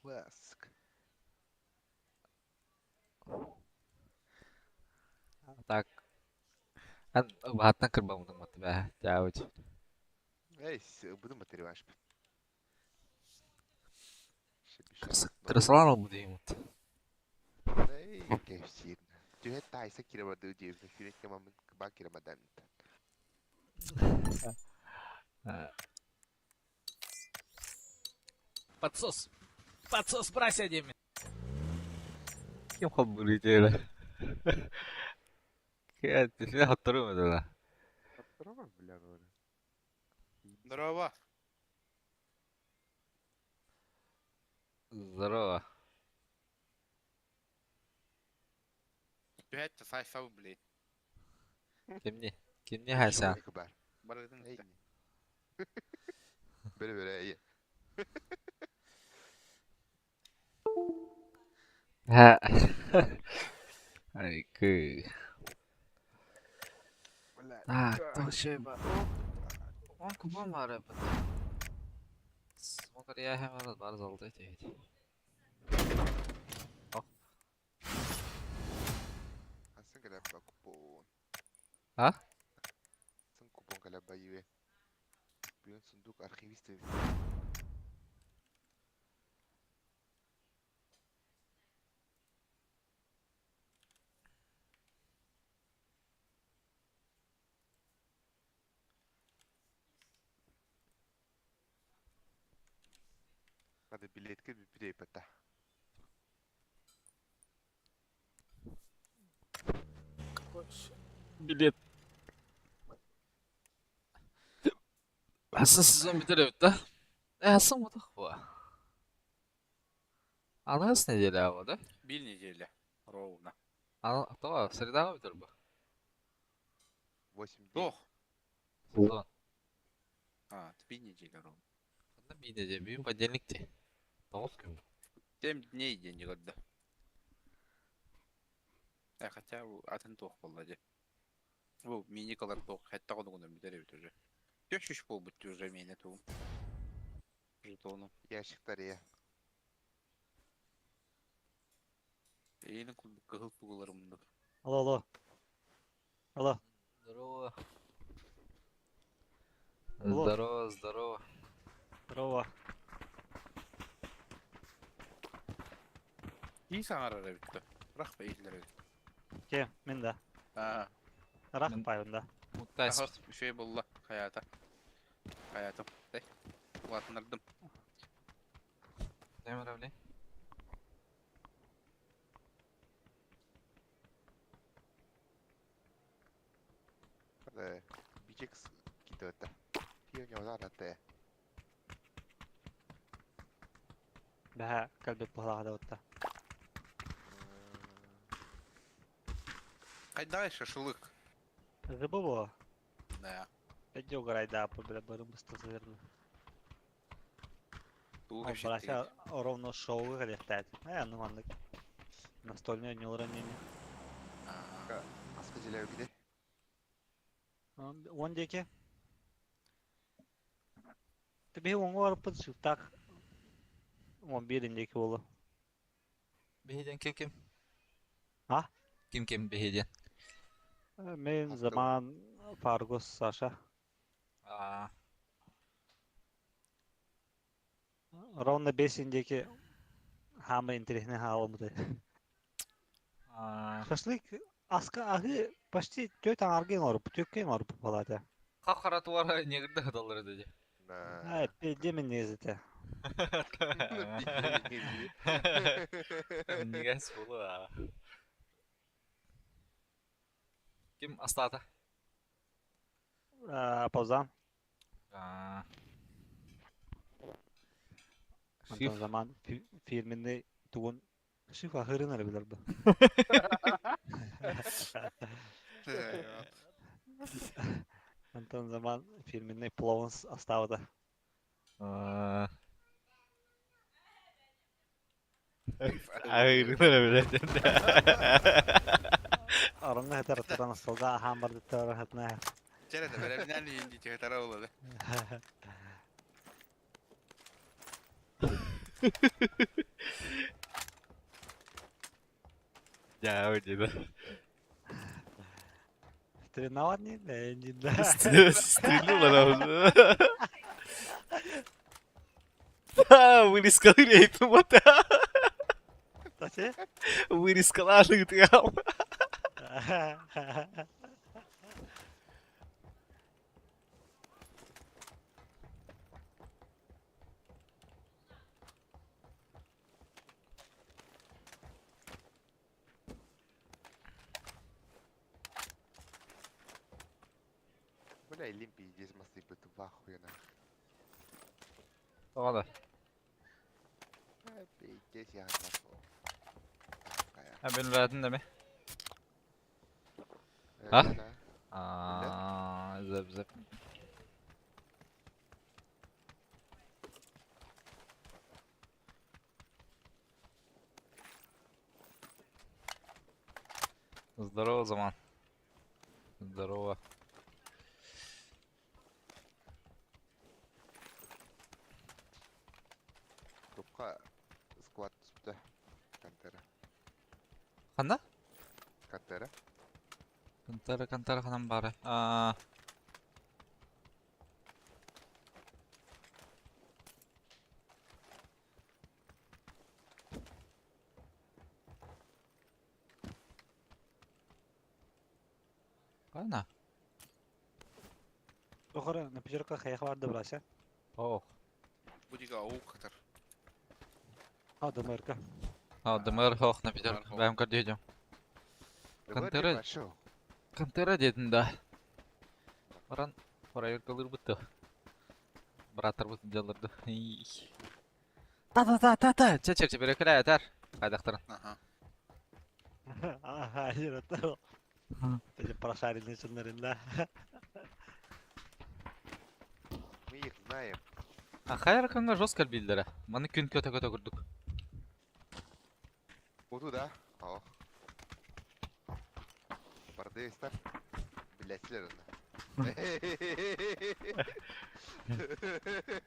Ласк. Так. Ан убаһаттан кырбаммытым бээ, дьаабыч. Эй, ылбытым материалашпын. Кырсалаан ылбыт диэммит. Эй, кэпсиир. Түһэ таайса киирэ бардыы диэбитин сүүрэн кэмаммын кыбаа киирэ бардаммыт. Подсос. Подсос брася диэммит. Ким холбуруй диэлэ. Кээ, хоттору мөдөлө. Хоттору бля, Здорово. Здорово. Түһэт сайсал блин. Кимни? Кимни хайсан? Барытын Бere бere iyi. Ha. Айкы. Так, то Он купон бар эбит. Смотри, я hemen бар залды дейт. Хасан кэлэбба купон. А? Сан купон кэлэбба иವೆ. Бүгүн сундук архивист эбит. Hadi билетке бүпү Билет. Хасан сезон бүтэр эбит да? Э, Хасан отох буо. Аныгыс неделя буо да? Биир неделя ровно. Аны тоҕо средаҕа бүтэр бу? 8 дней. Туох? Сезон. А, биир неделя ровно. Ханна биир неделя? Бүгүн понедельник дии. Тоҕус күн. 7 дней диэн көрдө. Э, хотя атын туох буолла дии. Бу миникалар туох хэтте хонугунан бүтэр эбит уже. Түс буолбут уже миэнэ тугум. Жетону. Ящиктар я. Эйиэнин курдук кыһыл тугуларым Алло, алло. Алло. Здорово. Алло. Здорово, здорово. Здорово. Кии саҥарар эбит да. Рах иһиллэр эбит. Ке, мин да. Аа, Рах Мин- пайын да. Муттайс. аха, үчүгэй буолла. Хайаата. Хайаатым. Тэй. Улаатыннардым. Дай муравлей. Hadi bijek кидөөтэ. Пионерата. Бэһэ кэлбит быһалаах да. Хайдаҕай шашлык. Рыба буо. Да. Пойдём гарайда, бля, барым быстро. Тугу Ол кэпсэттигит? барася ровно шоу кэлиэхтээт. Э, ну маннык настольный оонньуулар эмиэ. Аа, Аска дьилэбигде. Уон диэки. Ты биһи уоҥҥа барыппыт шыптаах 11 диэки буолуо. Биһиден ким ким? А? Ким ким биһиден? Мен Хатты Заман, Фаргус, Саша. Аа. Ровно 5 диэки хаамай интересный хаалымыты. Аа. Шашлык аска аһы почти төрт аҥарга оҥорбут, түөккэ оҥорбут буолаата. Хап-хара туара негрде хаталлар dedi. На. Ай, пиздемен негизите. Нигәс болу а. Ким астаата? Паузан. Аа. Онтон Шиф. Заман фирменный тугун Шиф аһыырын эрэ билэр да. Антон Заман фирменный пловун астаабыта. Аа. Аһыырын эрэ билэр. Ороҥҥо сытар туран остуолга аһаан бардыттар хатына. Чэрэ да бэлэмнээн иһин дии тара буолла. Дьаа диэбэ. Стрельнал не, не да. Стрельнула Вырезкалыр эйтим ота. Тати? Вырезкалааны тыам. Бля, илин пиздец мастыйбыт в ахуе нах. Тоҕо да? Пиздец я нахуй. А билбэтин да ми? А? Аа, зып зып. Здорово, Заман. Здорово. Тупка склад түспүтэ. Кантера. Ханна? Кантера. Кантара, кантара ханан баара. Аа. Ханна? Охора, на пятерках я хват добрался. Ох. Бу дига аук хатар. А, ДМРК. А, ДМР хох на пятерках. Бэм көрдүйдім. Кантера. Кантера дедин да. Баран проверкалыр бытты. Браттар бытты деларды. Та-та-та-та-та. Чэ чэ чэ берекеле этер. Кайдактарын. Аха. Ага, это. Эти прошаренные да. Мы их знаем. А хайр канга жестко билдере. Маны күн көтө көтө көрдүк. Буту да. Ох. Бардыстар. Биләсилер аны.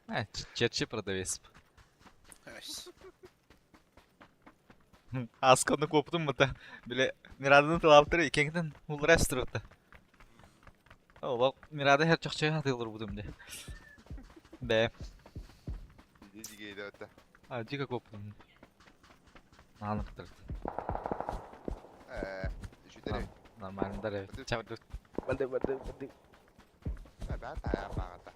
Э, черчи продавец. Асканы коптум мыта. Биле Мираданы тылаптыр икеңтен улрас турутта. Ол Мирада her чакча хатылыр будум де. Бе. Дигейде өтө. А, дико коптум. Наны кытырды. Э, жүдере. Нормально да. Чабды. Бады бады бады. Бә тая багата.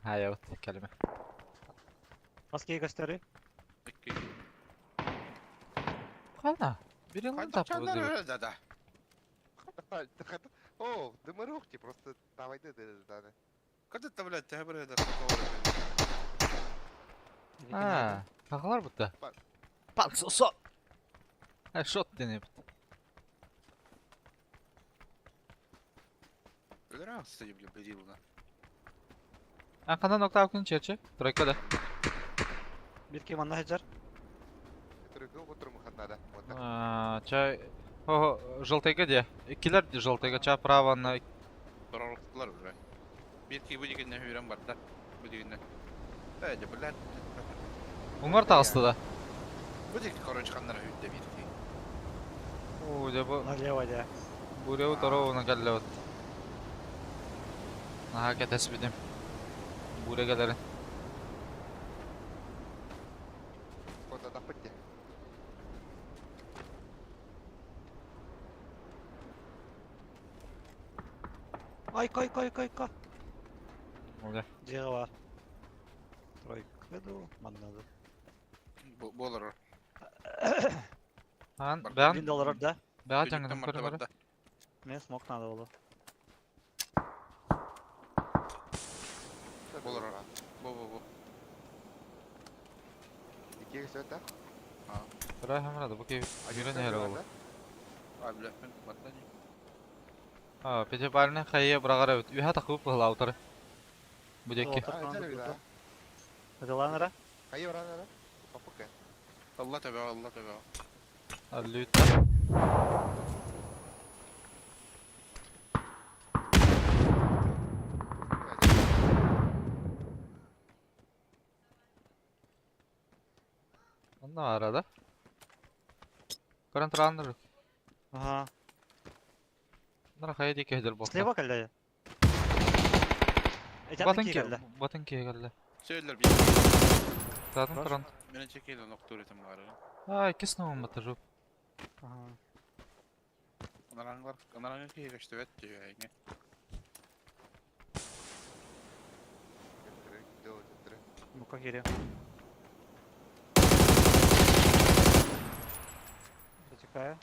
Хая вот kelime. Maskeyi gösteriyor. Кана? Бир елын тапты бу. Да да. О, дымырухти, просто давай да да да. Когда ты, блядь, ты говоришь, А, какалар бутта. Пансосо. Э, шот денеп. Раз, бля, бедил, А кана нокта күн черчи? Тройка да. Bir kim anla hacar. Тройка отырмы хатнада. А, чай. О, желтыйга де. Иккилер желтыйга ча право на Торорықтылар уже. Bir ki bu дегенне хүрен бар да. Bu дегенне. Әйде, блядь. Уңар тағысты да. Bu дегенне, короче, қандар хүрді bir ki. О, де бу Налево да. Буреу тароуна келле вот. Наха кетес бидим. Буре келерин. Фото тапытте. Ай, кой, кой, кой, кой. Оле. Дьиэ var. Тройка ду, маннады. Болар. Ан, Бар- бән, Bin доллар да. бәға жаңғыдан көрі бары. Мен смок надо было. Болар. Бо, бо, бо. Икеге сөтә. Тұра хамрады, бұ кей жүрен әрі олы. А, бля, мен баттан. А, пете барыны хайе брағара өт. Үйха тақып бұғыла аутары. Бұ декке. Хатыланара. Кайы баранара? Папука. Алла төбе, Алла төбе. Аллютта. Онно арада. Көрөн турааннар. Ага. Нара хайа диэки өйдөр буолла. Слева кэллэ. Этятын Батын ки ки кэллэ. батын ки кэллэ. Сөйлөр бир. Таатын Хорош. туран. Мен чекейден октур этим бары. А, иккис новым батырып. Ага. Анараңлар, анараңа кейгештебет дүйәңе. Ну-ка, кире. Затекаю.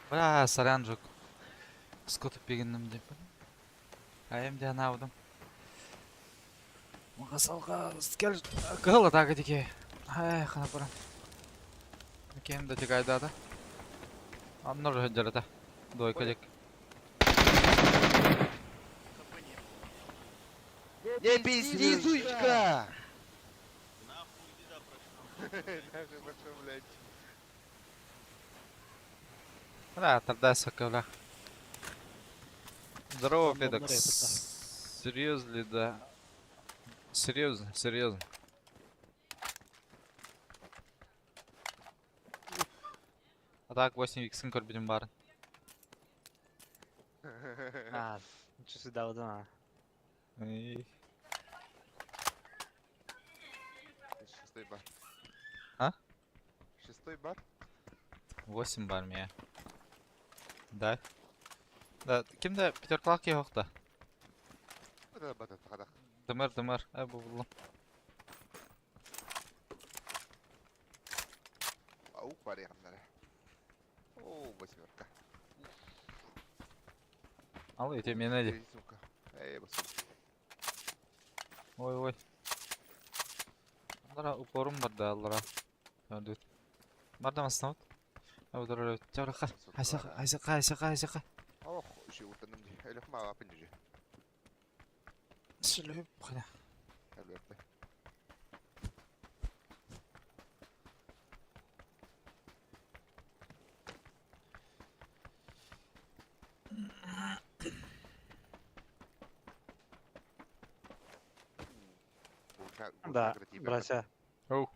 Бля, сорян, Жук. Скоту пигинним деп. Айым де анаудым. Мағасалға кел кыл атака дике. Ай, хана барам. Кем да тигайда да. Аннор хөдөрөтө. Дойка дик. Не пизди, сучка! Нахуй пошел, блядь. Бля, тогда сука, бля. Здорово, Там номер Федок. этот, Серьезно, да. Серьезно, серьезно. А так 8 иксин көрбүтүм барын. А, ничего сюда, да. Эй. Шестой бар. А? Шестой бар? 8 бар мия. Да. Да, кимде пятеркалаах киһи да. Вот это батат, хадах. Дымыр, дымыр. Ай, бу буллум. Аук бар яғымнары. О, восьмерка. Ал ете мені де. Эй, сука. Эй, басым. Ой, ой. Алара упорум бар да, алара. Öldü. Бар да маснавт. Ау дор чарха. Айса, айса, айса, айса. Ох, үші ұтыным де. Әлі құма апын же. Сүлүп кана. Әлі өпті. Да, братья. Оу.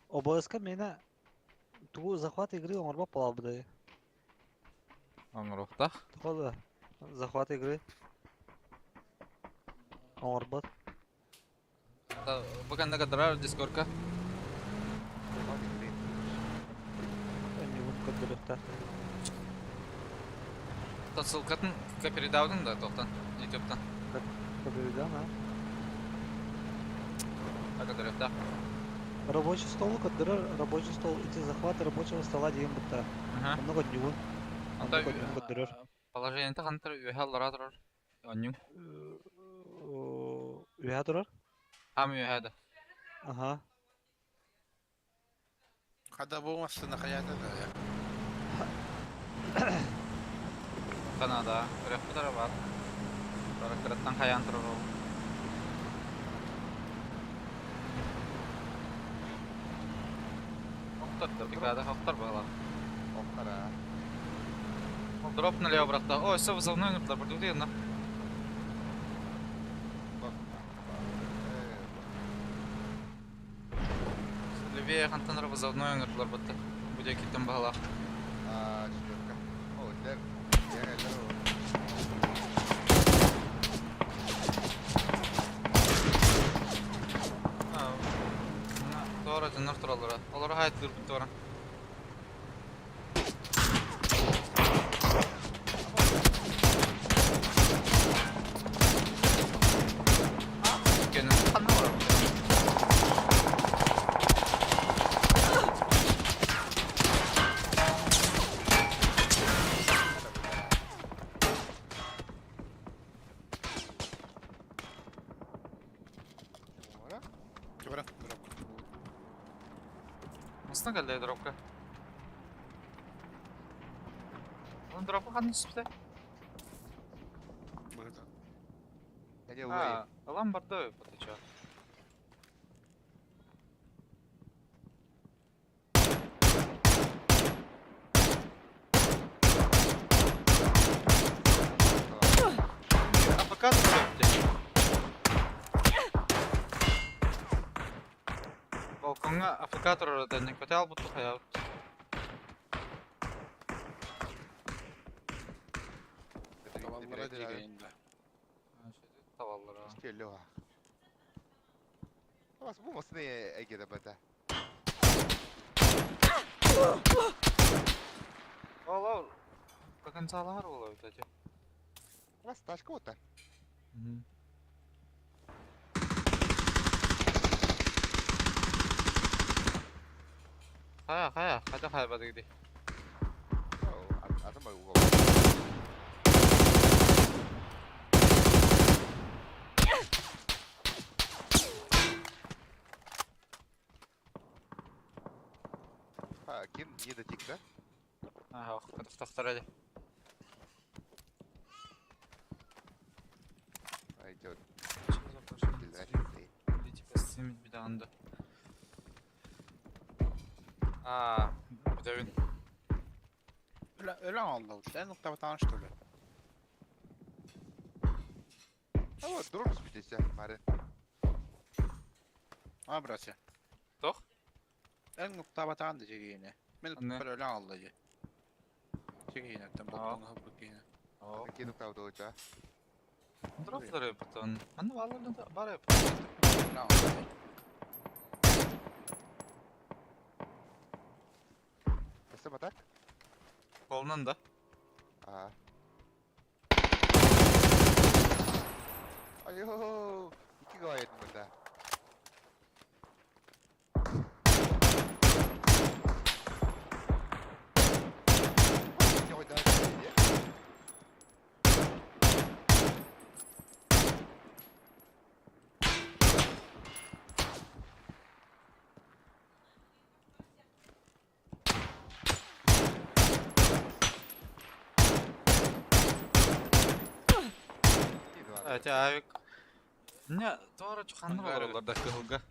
ОБСК меня ту захват игры оңорбо полабды. Оңрохта. Хода. Захват игры. Оңорбот. Бу канда кадрар дискорка. Не буду көддөрөхтө. Та ссылкатын передавдың да тоқтан. Ютубтан. Көдөрүдөн, а? Кадрар Рабочий стол көддөрөр, рабочий стол эти захваты рабочего стола деген бутта. Ага. Онно көднүгүн. Анда Онно көднүгүн көддөрөр. положение хантар үһә алара турар. Оннюң. Үһә турар. Хам үһә да. Ага. Хада болмастына хаята да я. Канада. Көрөк бутара бар. Бара кыраттан хаян турар ол. Октор да бригада октор бала. Оқтара. Дроп налево бракта. Ой, все вызывной ныртла бір дуден на. Бак. Левее хантанар вызывной ныртлар бутты. Буде киттен бала. А, четверка. О, дер. Дер, дер. Тора жыныр туралара. Олар хайт дыр бутты бара. Кенен ханна бар. Ора? Чыбыра, дроп. Мыстан келді дропка. Onun дропы ханны түспті? Быгыта. Әне олай. А, алан барды бутыча. А пока тут. Балкоҥҥа АФК турара да көтө албыт хайаабыт. Tavallara дигейин да. Tavallara. Келле. Бас бу масны әгеде бата. Ол ол. Потенциалар ол эти. Бас ташка ота. Хайа хайа, хайда хайа бадыгды. Адам угол. А, ким не дотик, да? Ага, тохтор эди. Пойдет. Bir Аа, бүтэбин. Öyle öyle aldı. Sen nokta tanıştı öyle. А вот, дроп спитесе, Маре. А, братья. Тох? En nokta batan da çekeyine. Men Anne. öyle aldı. Çekeyine. Tam Aa. balkonga hıpık yine. Оо. Кину каудоча. Дроптары бутон. Аны балларда бар. Öyle aldı. Касым атак? Колунан да. А. Айо, iki gayet bunda. Эти авик. Не, туара чуханны Ангар олороллар да кыһылга.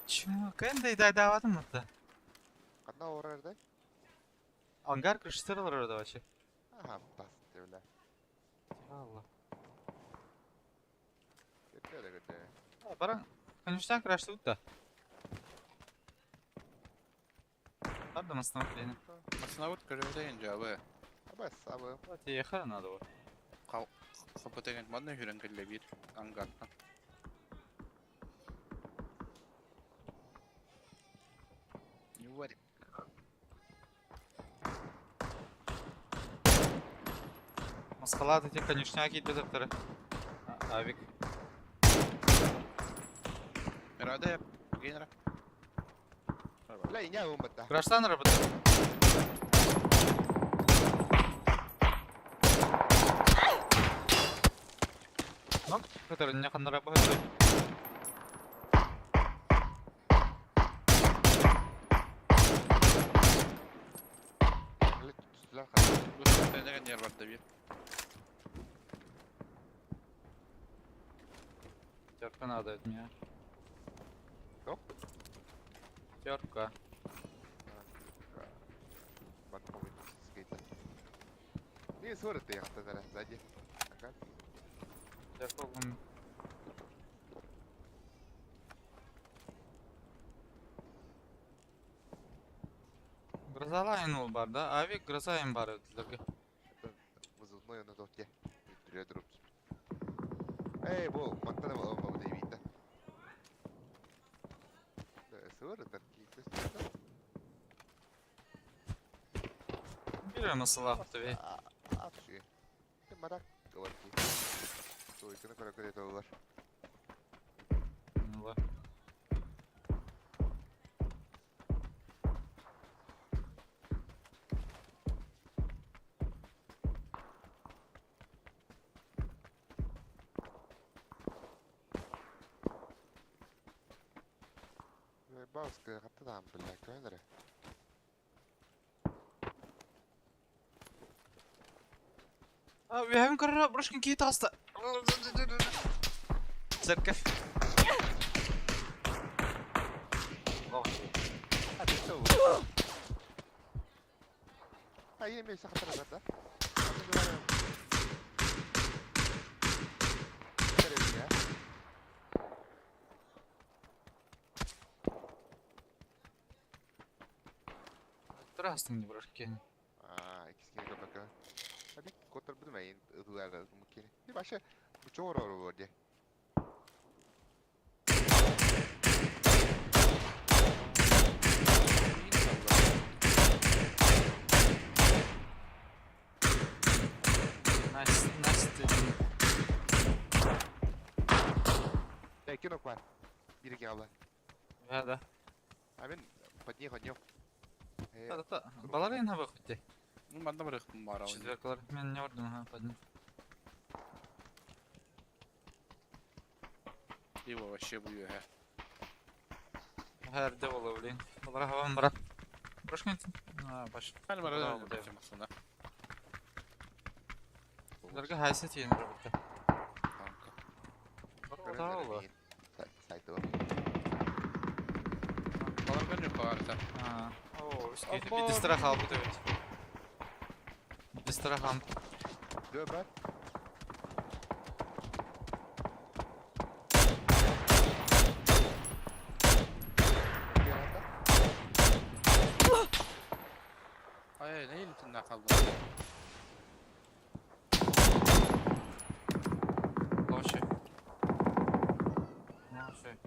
Чмо, кэнде дайдаабатым мытта. Қанда орарда? Ангар крышыстырылар орда вообще. Ага, бас деп. Allah. Көтө көтө. Баран, конечно, крашты да. Правда, остановление. Aslında bu görevde cevabı. Бас, абы. Давайте ехали надо вот. Kapı bana hüren kelle bir angardan. Yuvar. Маскалат эти конюшняки детекторы. Авик. Herhalde yap. Genera. Бля, иня умбата. Краштан работает. Ну, который не ханна работает. Бля, түстүлөр қанда. Bu sene yer var da bir. Терка надо от меня. Что? Терка. Не соры ты яқтанара сзади. Ага. Терка он. Грозалайн ол бар, да? Авик гроза им бар өтілерге. Это вызывной на токе. Түре дроп. Эй, бу, маттана бу, бу дейбит. Соры тарки. Бирем асылақ тебе. Апши. Марак говорки. Туйканы көрө көрө олар. Ла. Бауска каттадан бля, көндөрө. А, we көрөр брошкин кийит аста. Церковь. А я имею сахатара да? Трастың не брошки. Аа, иккис киһи көрбөккө. Аби котор бу мейин ылар мукини. Ди баша бу чоор ору де. Nice, nice dedin. Икки нок бар. Бир гала. Да, да. А мен под них однём. Да, да. Балар на выходе. Ну, манна барыхпын баар. Четверкалар. Мен не орден, ага, под них. Его вообще бу үөһэ. Хәрдә була, блин. Балар хавам брат. Брошка А, баш. Хәл бар Браво, да. да. Масына. Баларга хайсы тиен работа. Танка. Да, ола. Сайты. Баларга не карта. А, о, скейт. Биди страх алып өтөбүт. Биди страх алып. Дөө бар. Ай, не илтин қалды. Лоши. Лоши.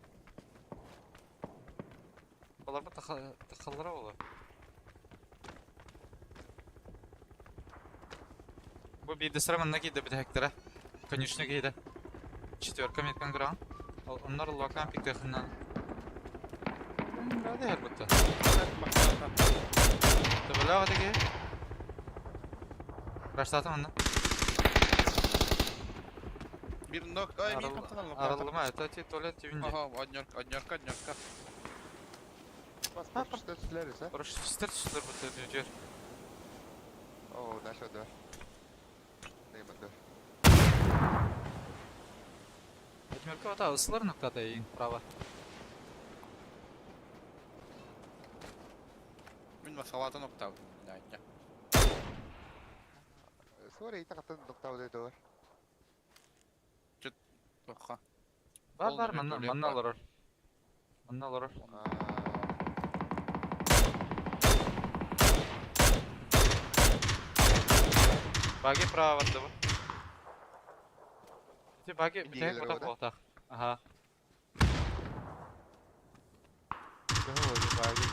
Баларга тахаллара ола. Бу биди страх манна кийде бит хектера. Конечно кийде. Четверка меткан гран. Оннар локан пиктехиннан. Рады her бутта. Табала теге. Раштатым онна. Бир нок, ай, мин каптан Арылма, это ти туалет тибинде. Ага, однерка, однерка, однерка. Бас пошты түсләріз, а? Прошу, түстер бутта дүйдер. О, наша да. Нейман да. Однерка ота ысылар ноктата ең право. Мин масалата ноктау. Да, не. Сори, ita катын ноктау деді бар. Тоха. Бар бар, Полный манна туалет манна бар. олорор. Манна олорор. Баги право барды бу. Ити баги Иди битек келер отак ода? отак. Ага. Баги баги.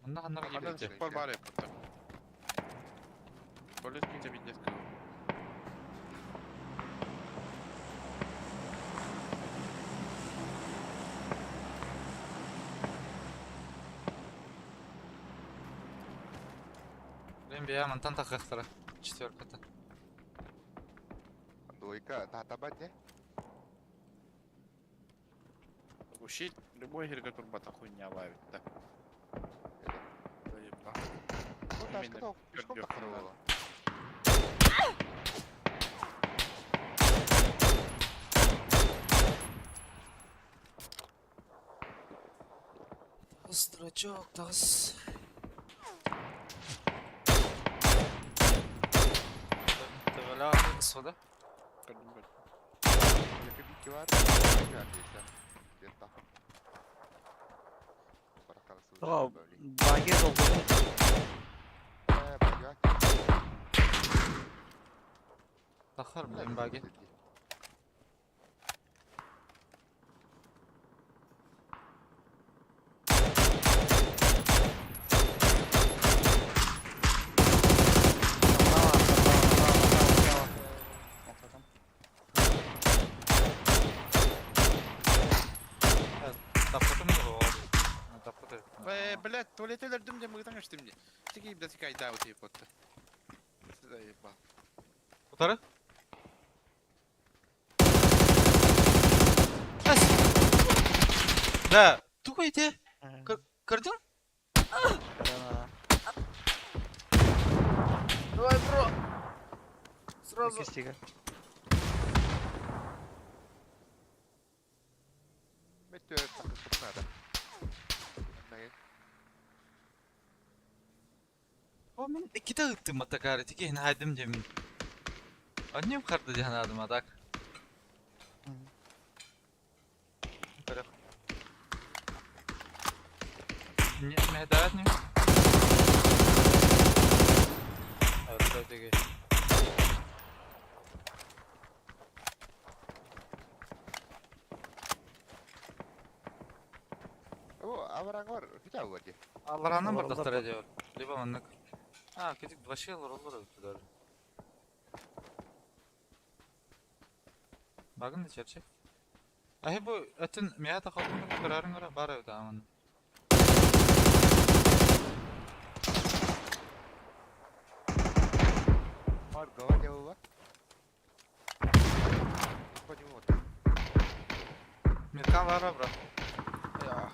Манна ханнар Манна кийбит. Ана Пор бар еппет. Туалет кийде бидес. Блин, бия мантан тахахтара. Четверката. Двойка, та не? Вообще, любой херга турбата хуйня ловит, да. Заебал. Ну, ташка Именно то, пешком пердёж тахарывала. Тағыс, дурачок, тағыс. Таваля сода. Көрдүм, көрдүм. Екі битки бар, екі бар дейсі. Дента. Бараққанысы Тоҕо баги долгуйбут. Э, баги Тахар блин баги. Таппытым го. Таппыты. Э, блядь, туалет өлөрдүм деп мыгытан өчтүм де. Тиги бда тикай да өтейп отты. Заебал. Утары? Әс! Да, тугу ите. Көрдүң? Давай, бро. Сразу. Иккис тига. Мин иккитэ ыыттым атакаары ити киһини хаайдым диэммин. Анньым харды дии санаатым а так. Көрөх. Не, мэһэдээбэт не? Орто диги. О, абараҥар хотя бы дии. Аллараанан Олороллор бардахтара ба. диyor. Либо маннык. А, китик вообще олороллор эбит даже. Багын да чепчик. Аһы бу өтүн миэхэ тахалбын көрөрүн көрө бар эбит аамын. Моргова делала. Ходим вот. Миркан бар брат. Я.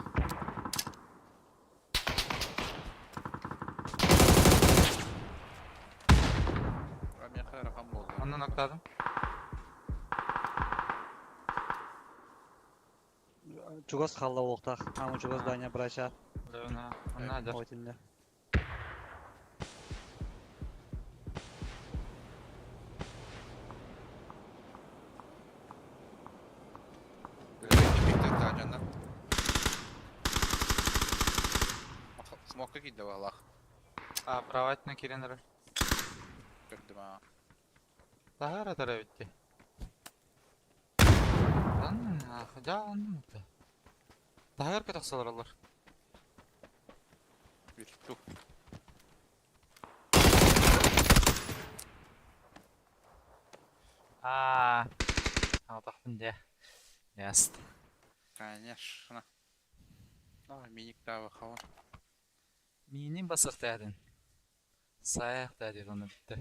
Миэхэ ыарахан буолла. Оннун октадым. Чугас хаалла буолуохтаах. Аама чугас здание брача. Левна. Онна дьар. Ол итиннэ. Смокка киирдэ баалаах. А, правательно киирэн эрэр. Көрдүм аа. Таһаар атар эбит дии. Ан, дьа оннун это. Таһыгар көтөхсө олороллор. Бүттүк. Аа, аҕатахпын дьэ. Яст. Конечно. А, миник таабы хаон. Миинин басар тээтин. Сайах тээ диэн бүттэ.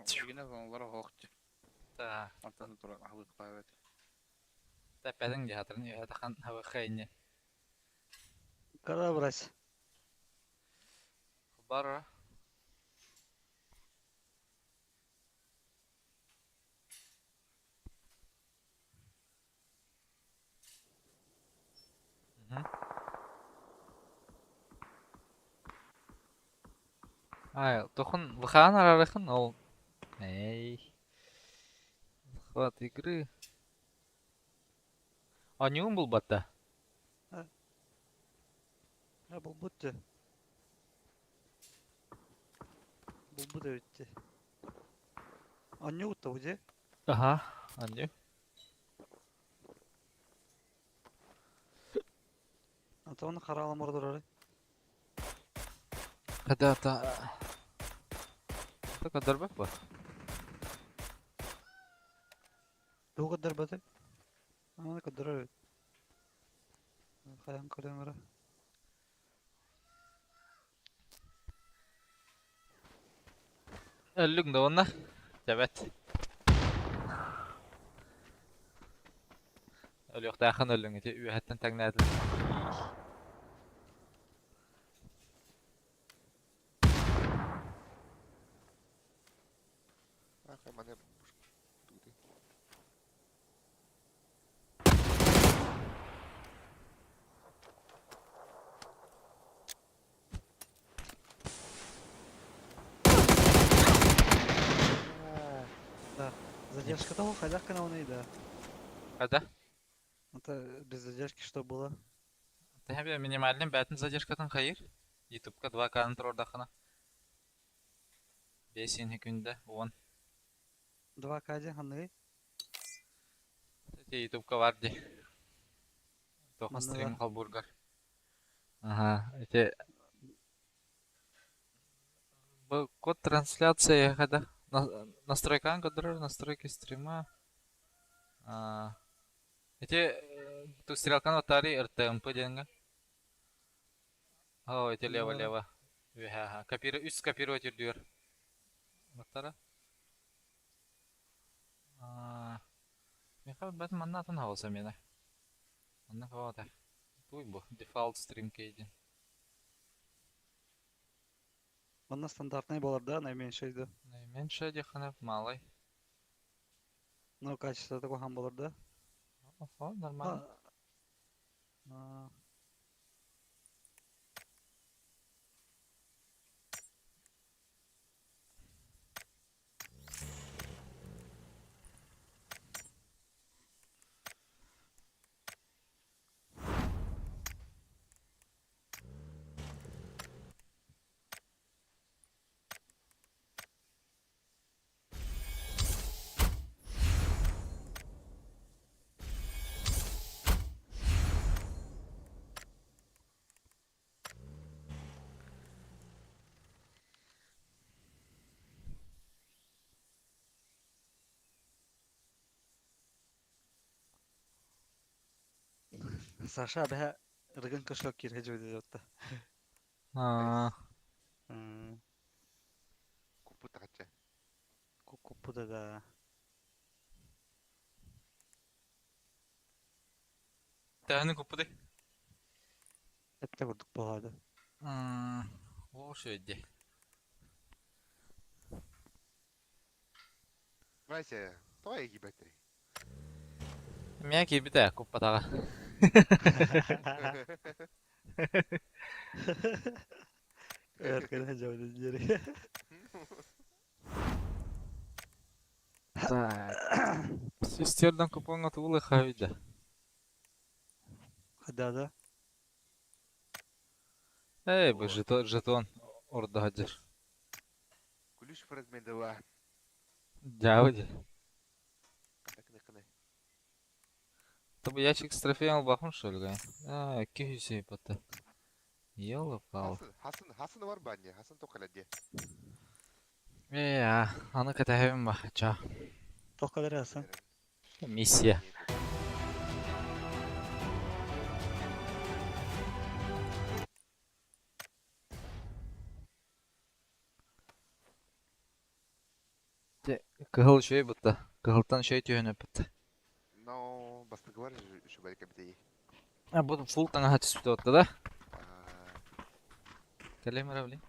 Билигин олор оһох дии. Та, Онтон туран аһылыктаабыт. тэппэтиҥ дии хатырын үөһэ тахан хабыхха инньэ. Когда брать? Бара. Мгм. Ай, тохон выхаан арарыхын ол. Эй. Захват игры. Анюм булбатта. А, булбут дии. Булбут эбит дии. Анньуу где? Ага, анню. Антон хараалам ордорор. Когда-то... Так, дарбак бар. Тугу көрдөрбөтүй? Аны көрдөрөр эбит. Хайан көрөн эрэ. Өллүҥ да уонна. Тэбэт. Өлүөхтээххин өллүҥ ити үөһэттэн тэҥнээтилэр. Ах, маны тугуй. Да. Задержка того, хозяйка на он да. Хада? Это без задержки что было? Тэһэ минимальный бээтин задержкатын хайыр. Ютубка 2К-ны турордахына. 5 күндэ 10. 2К дии ханныгый? Ити Ютубка бар дии. Тоха Манна стрим холбургар. Ага, эти Бу код трансляция хада. Настройкан көрдөрөр, настройки стрима. А, Эти ту стрелканы оттари РТМП диэҥҥэ. О, эти лево, Да. лево. Үһэ, копируй, үс копировать үрдүгэр. Баттара. А, Михаил бат манна атын хаалса миэнэ. Манна кого-то. Туй бу, дефолт стрим кейдин. Манна стандартный буолар да, наименьший да. Наименьшая диэххинэ малай. Ну, качество такой хам буолар да. Охо, нормально. А, Саша бэһэ рыгын кошелек киирэ дьүөдэ Аа. Куппут тахачча. Куппута да. Тэһини куппуты. Эттэ курдук буолаады. О, шөйде. Вася, тоҕо киирбэттэрий? Мия киирбитэ куппатаҕа. Эркene дьүөдэ диэри. Так. Систердан купоҥҥа тугу хавида. Хада да. Эй, бу жетон, жетон орда хаджар. Ключ фрагмент 2. Дьаабы. Так, Тобу ящик с трофеем албахым что ли? А, күйсей бата. Ёлы-палы. Хасан, Хасан, Хасан бар баня, Хасан тоқалады. Э, а, аны кэтэһэбин ба, ча. Тоққалары асан. Миссия. Кыһыл шөй бутта. Кыһылтан шөй түһөнө бутта. Но, бастыгы бар шубай кабитей. А, бу фул таңа түспүтэ отта да? Кэлем эрэ, блин.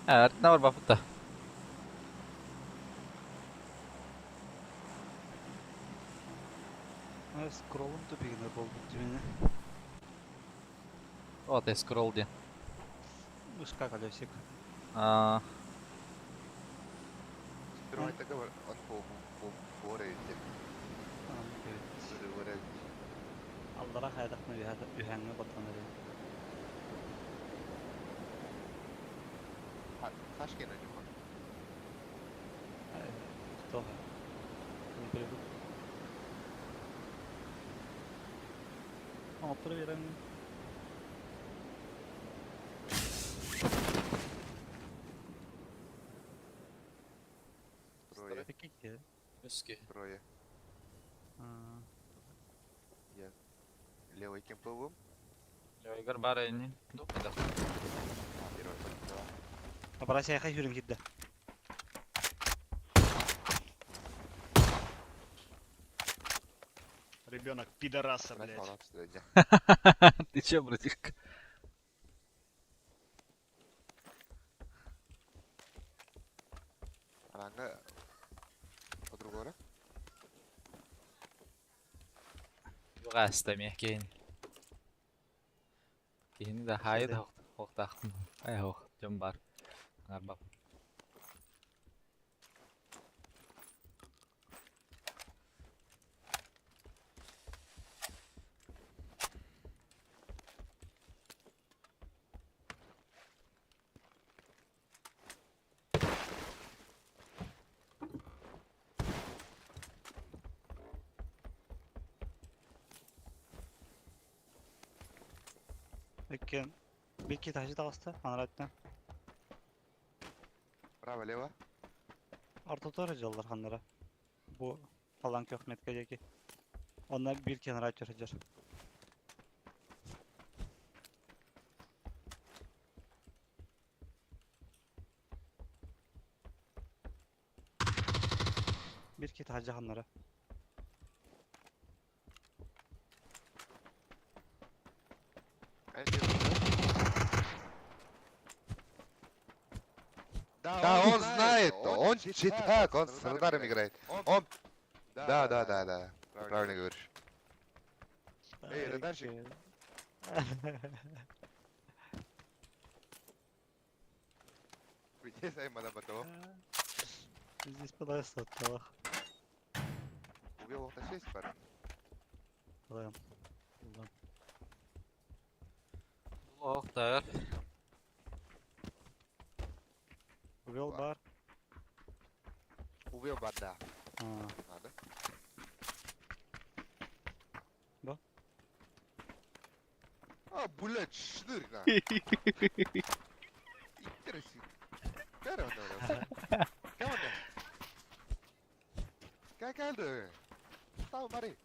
Артына бар бапытта. Скроллум тупигіне болбут димени. Вот, я скролл ден. Ушка колесик. А, Строй договор, он по по по Аллара хайдахны үһәңне батаныр. Хашкен у него. Кто? Не перевод. О, проверим. Трое. Какие? Өскө. Трое. Я левый кемповым. Левыйгар бар эни. Дупада. Первый. Два. Апарася яха хүрін кидді. Ребенок пидораса, Раз, блядь. два, три, Ты че, братишка? Аранга по-другому. Югаста мекин. Кихини да хайд хоқтақ. Ай хоқ, жон бар. Аңарбап. Өккен. Бекки тахжи тағысты, анараттан. Право, лево. Ортотор жаллар ханнара. Бу алан көхметке жеки. Онна бир кенара чөрөжөр. Биир киһи таһырдьа ханнара. Да, он знает, он читак, он с радаром играет. Он... Да, да, да, да, правильно говоришь. Эй, радарчик. Где Саймона потом? Здесь подойдет талах. Убил на 6 пар. Ладно. Лохтар. Убил бар. Убил бар, да. Надо. Да? А, блядь, шнырь на. Интересно. Кай кэлдэ. Тау мари.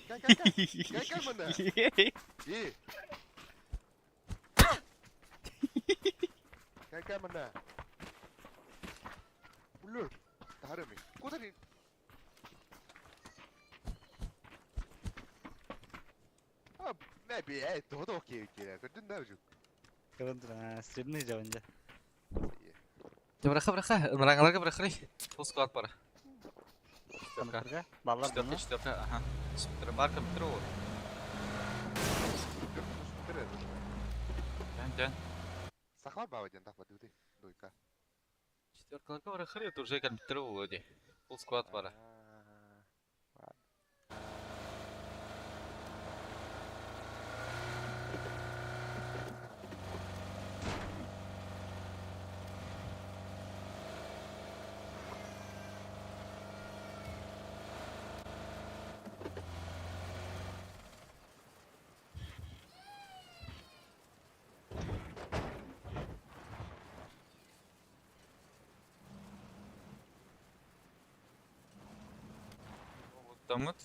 Кай кай кай. Кай кай мында. И. Кай кай мында. Блядь. Тарами. Куда ты? А, не би, эй, то окей, окей. Көтүн да жук. Көрөн стримный жабынжа. Быраха быраха, ынраңаларга бырахрый. Full squad бар. Четверка. Баллар Четверка, буну. четверка, ага. Четверка, бар компьютер ол. Ден, ден. Сахар баба ден тахба дуды. Дуйка. Четверкаларга бырахрый, это уже компьютер ол ди. Full squad бар. Тамыт.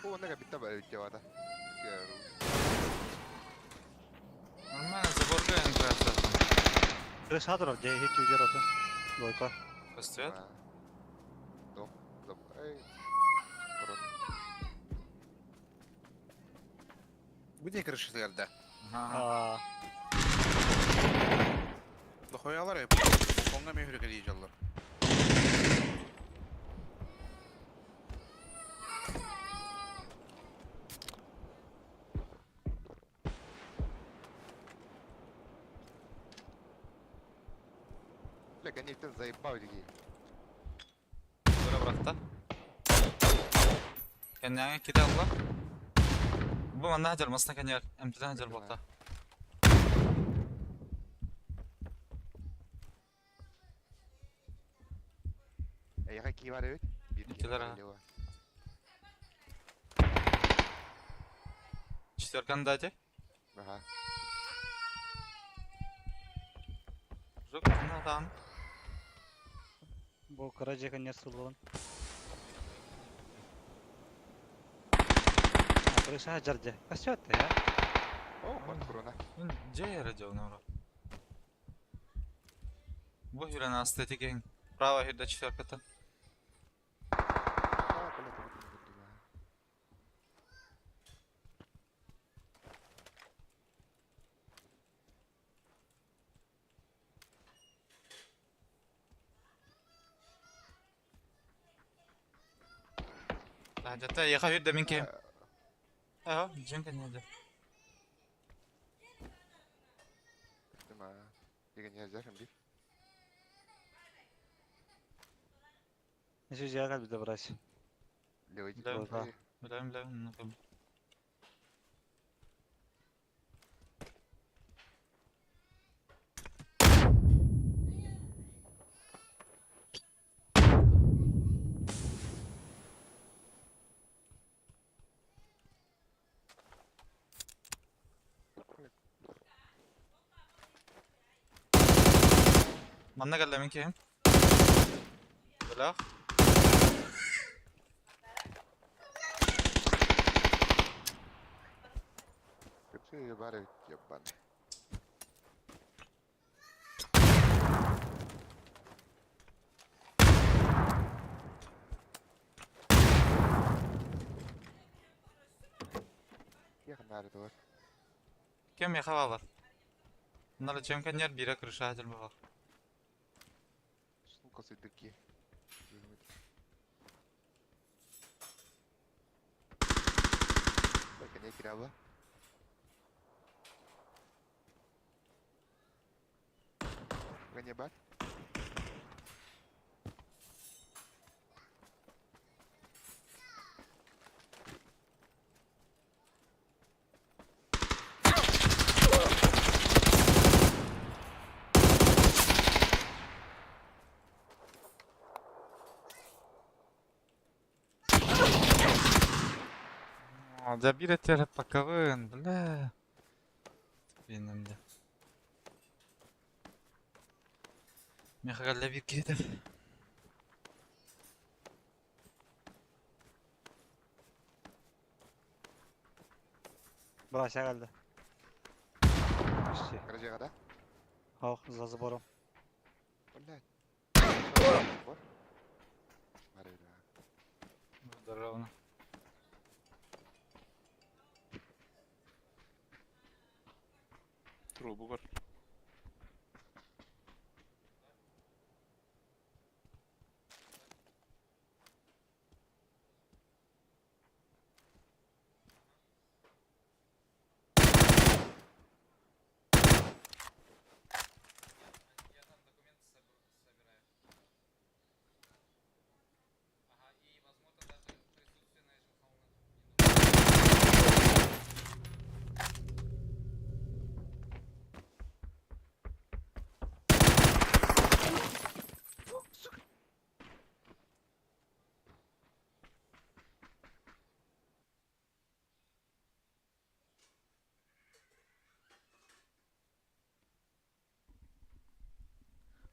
О, нага битта бар үтте. Нормально, заборга энтрация. Крыша турар, же хит үйдер оты. Двойка. Коствет. До, эй. Где крыша да? Ага. Дохуялар я. Онга мен хүрекер ежаллар. Бля, конечно, заебал дики. Бара бырахта. Кәнәңе ките алла. Бу манна хажар, масна кәнәр. МТден хажар бакта. Эй, какие бар өт? Икилер, а. Четверканы дайте. Ага. Жок, кына Бу кыра же конец сулуун. Крыша жар же. Коствет я. О, патруна. Же яра жау нора. Бу хүрен асты теген. Право хүрдө четверката. А, бля, это Жата яха хүрдө мен кем. Аа, жен кәнәде. Ма. Деген я зашым бир. Неше жага бизде врач. Левый. Да. Билем, билем. Манна кэллэ мин киһим. Бөлөх. Көпсө бар ебан. Киэх наары тугар. Кем меха баалар. Нары чем кэннер биирэ крыша дьыл баҕар. Сука сыдыки. Бэкэне кираба. Бэкэне бар. Дьэ биир этэр пакабын, бля. Бинем дьэ. Меха кэллэ биир киһитэ. Бася geldi. Почти. Гаражга да? Ох, за забором. Блядь. Бар. Бар да. Здорово. Трубу бар. Я там документы собираю. Ага, и возможно даже присутствие на Эйджелхауна.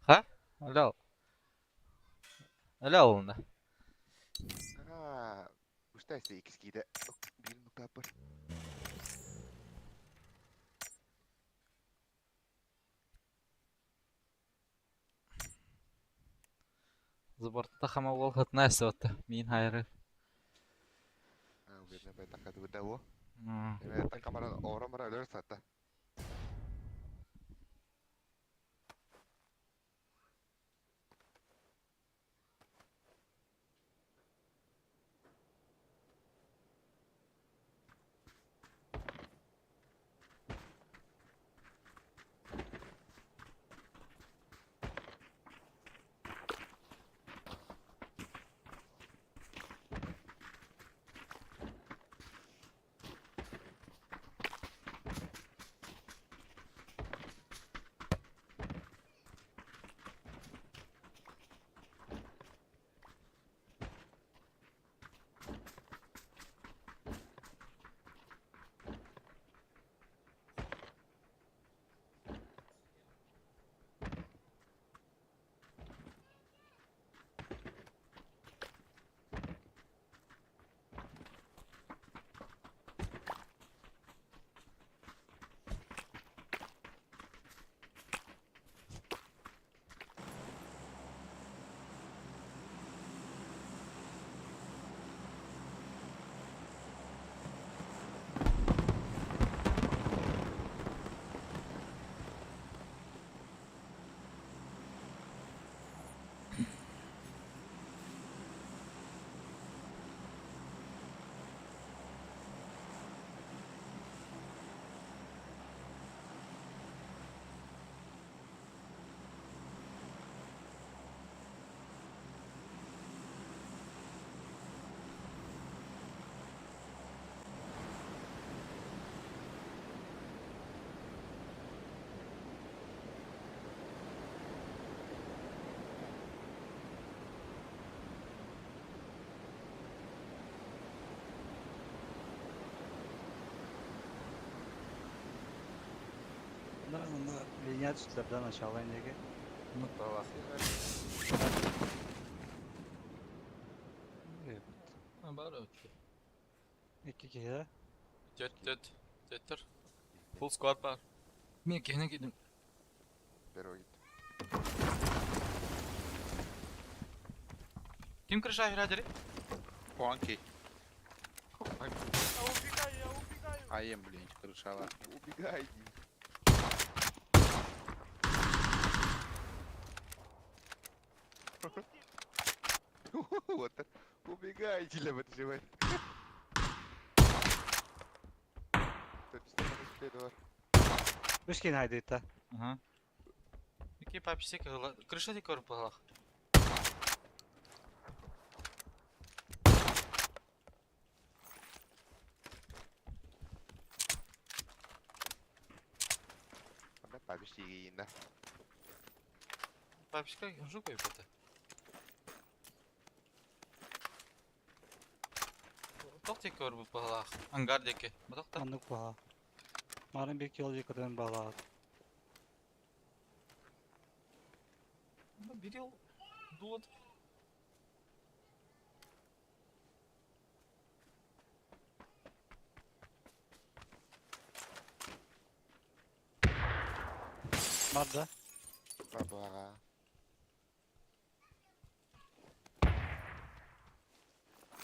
Ха? Алло. Алло олунда. Аа, Устайся икс киде. Биир нукта бар. Заборта хама уол хатна эсэбэтэ. Мин хайры. Аа, уверен, бай такады бу. Эме такамара оромара өлөр сатта. Bunlar bunlar lineer tuttular aşağıdan indeki. Evet. Бар өтті. İki kişi de. Төт төт. Төттер. Full squad бар. Мен кehine кидим. Беро гит. Ким крыша хирадери? Хуанки. Аҕаайым, блин, крышалар. Убегай дии. Вот убегай диля бит живой. Бар. Үс кин хайдыйта. Ага. Ики папсик крыша ди көрүп балах. Анда пабиш тиигиинна. Папсика жу көйбөтө. Тох ди көрүп балах. Ангар дики. Батакта. Аннык баха. Марын bir yol yıkadığın bağla. Bir yıl дулат. Marda. Бабаға.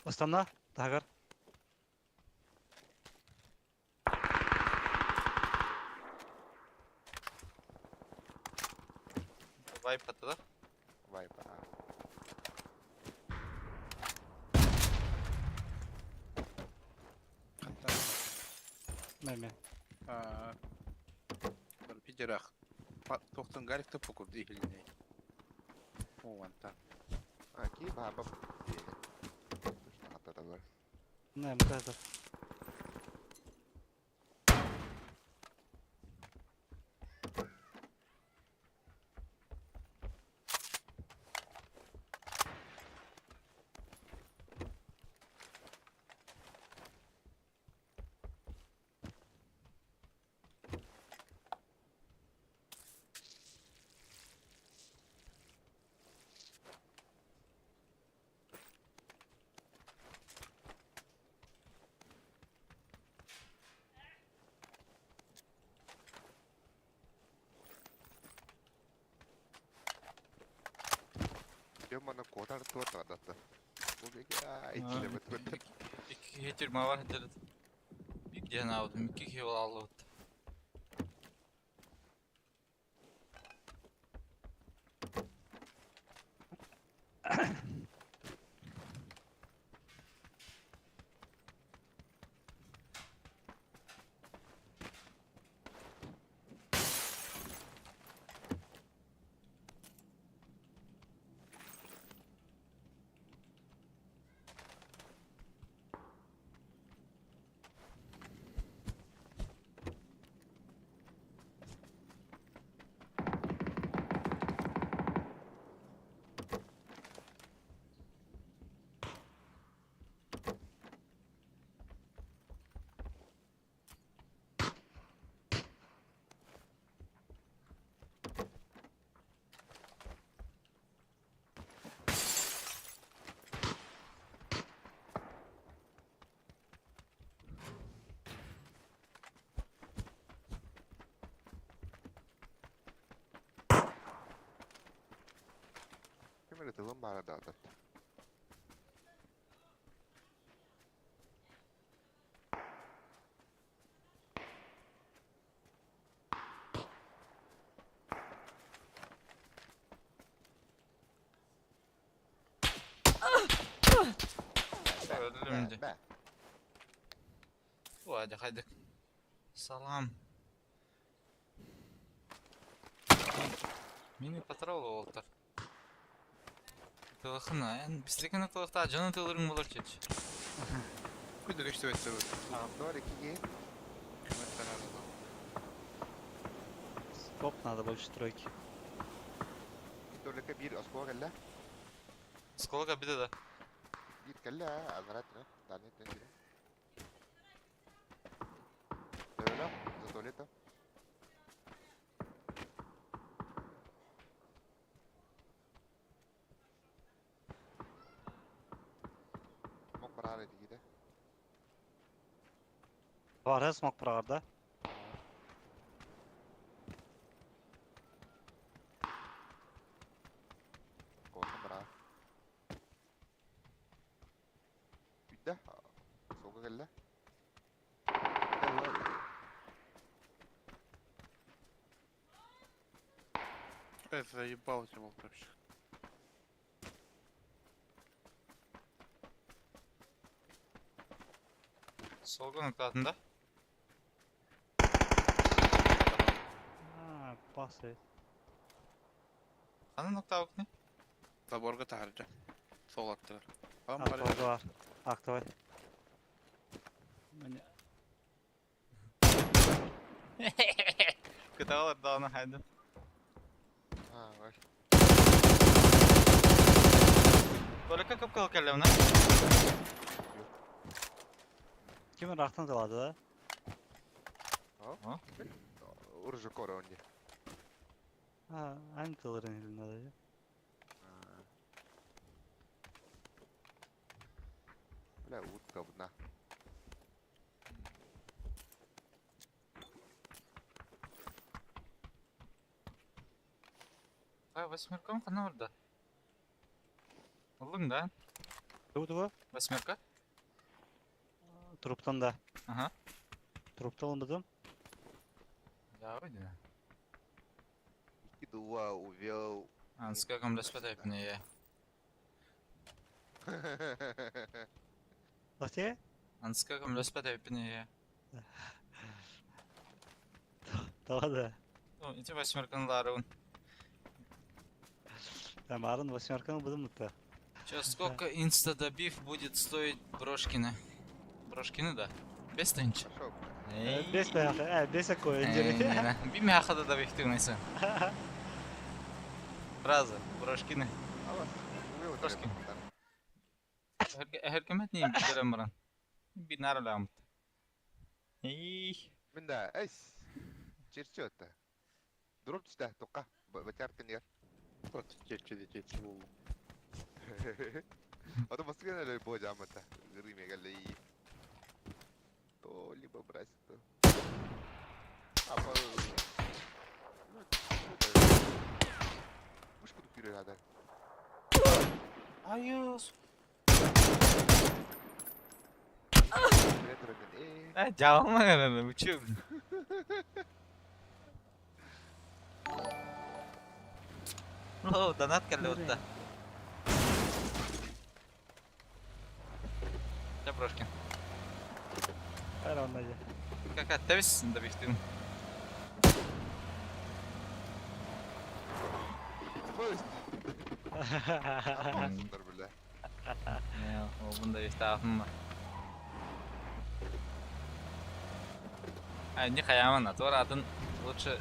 Астана. Тагар. Вайп атыда. Вайпа. Меме. Пидерах. Тохтон гарик топуков дихилни. О, ванта. А, ки баба. Точно, Не, мтаза. Дем ана котар туат адатта. Убегай диля бит. Ики хетер мавар хетер. Бик ден алдым. Ики хел алып. Кемере тылым бара да адатта. Öldüm Бә, бә. Hadi haydi. Салам. Мини патрол олтар. Тылыхына, эн бислекene тылыкта жаны тылырың болар чеч. Күндү көчтө өтсө. Бар икиге. Скоп надо больше тройки. Только бир оскола келле. Сколга биде да. Бир келле, азрат, да, нет, нет. Töölö, за туалета. Мок барар эдигиде. Var смок прағарда. Кота барар. Үйдө. Суга келле. Э, заебал этим вообще. Солгун ықтатын да? А, пасы. Ханан ықтауық не? Заборга таһырдьа. Сол аттыгар. Вам бары. Актовый бар. Актовый. Мне- Кыталар дағына хайдым. А, var. Только көп қыл кәлемна. Kimin rahtın da da? Уржу кора онни. Ha, aynı tılırın elinde de. Бля, утка одна. Ай, восьмеркам қана орда. Олың да? Тугу тугу? Восьмерка? Truптан да. Ага. Трупта olmadım. Да, ойды. Икки дуа увел. Анска көмлеспе деп не. Nasıl? Анска көмлеспе деп не. Tamam da. Ити восьмерканы ларыун. Ben varın восьмерканы buldum mutlu. Сейчас сколько инстадобив будет стоить брошкины? Брошкины, да. Бес тысяч. Пошел. Beş de evet, beş koy önce. Би мяхада да бихтигнайся. Фраза. Брошкины. Алас. Увел. Брошкин. Эркемет не билерем баран. Би нараламт. Эй. Мен да, эс. Черчет. Дроп түстә, тоққа. Батяркын ер. Вот чечи чечи булду. А то баскын әле бо жамата. Рыме галей. То либо брать то. А по. Мушку күйрер адар. Айос. Э. Э, жабылма карады, учу. О, донат келди утта. Я брошкин. Her anlayacak. Кака тебис да бихтин. Бля. О, бunda бихтафым. Ай, не хаяман, а то атын лучше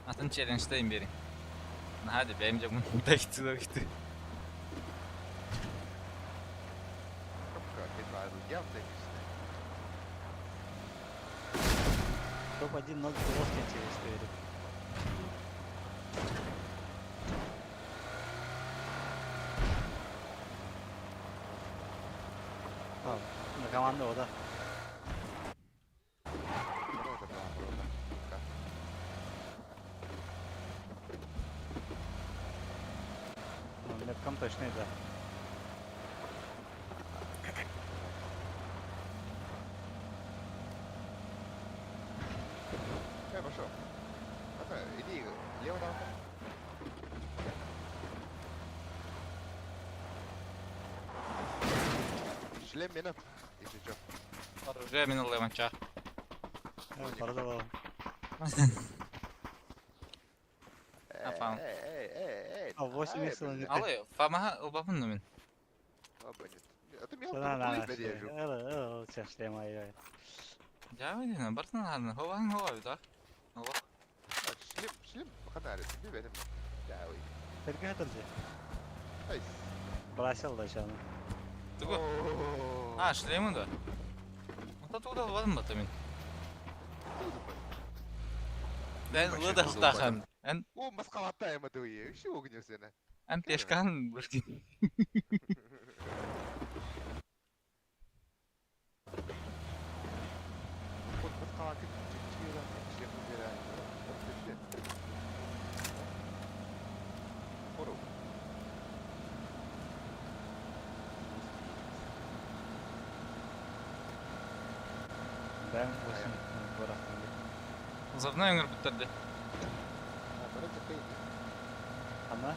атын челленджтейм бери. Hadi benim canım da gitti da gitti. Топ 1-0 Головкин через говорит. А, на команду, да. Ну, Метком точно да. Э, пошел. Это, иди, лево там. Шлем меня, если чё. Оружие мен ылайманча. Parada alalım. Э, фам. Эй, эй, эй, эй. А, 8 ай, икс бля. Алы, фамаха ылбапын мен. Оба, нет. А ты меня Да, да, в держу. да. Шлем, ай, Жабы бартын ханы, хован хова да. Ова. Шлем, шлем, ханарит, не верим. Да, ой. Сергей Хатырджи. Ай. Бросил да сейчас. Тугу. А, шлемы да. Онта тугуда ылбадым ба мен. Мен ылы да хан. Эн О, маскалатаем это еще огнёсена. эн пешкан бушкин. Вот маскалаты чичира, шлем убирай. Хору. Ben 8 bıraktım. Завна өңір бүттерді. А, Ана.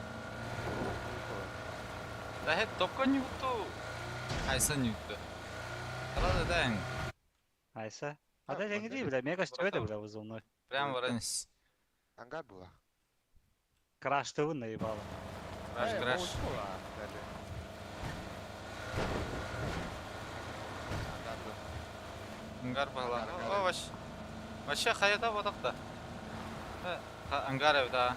Да это топка не буту. Хайса не буту. Рада даң. Айса. Ада деньги дии, бля, мега стоит, бля, вызывной. Прям воронец. Ангар была. Краш ты наебала. Краш, краш. Ангар была. О, вообще. Вообще хаята бодақта. Ангар да.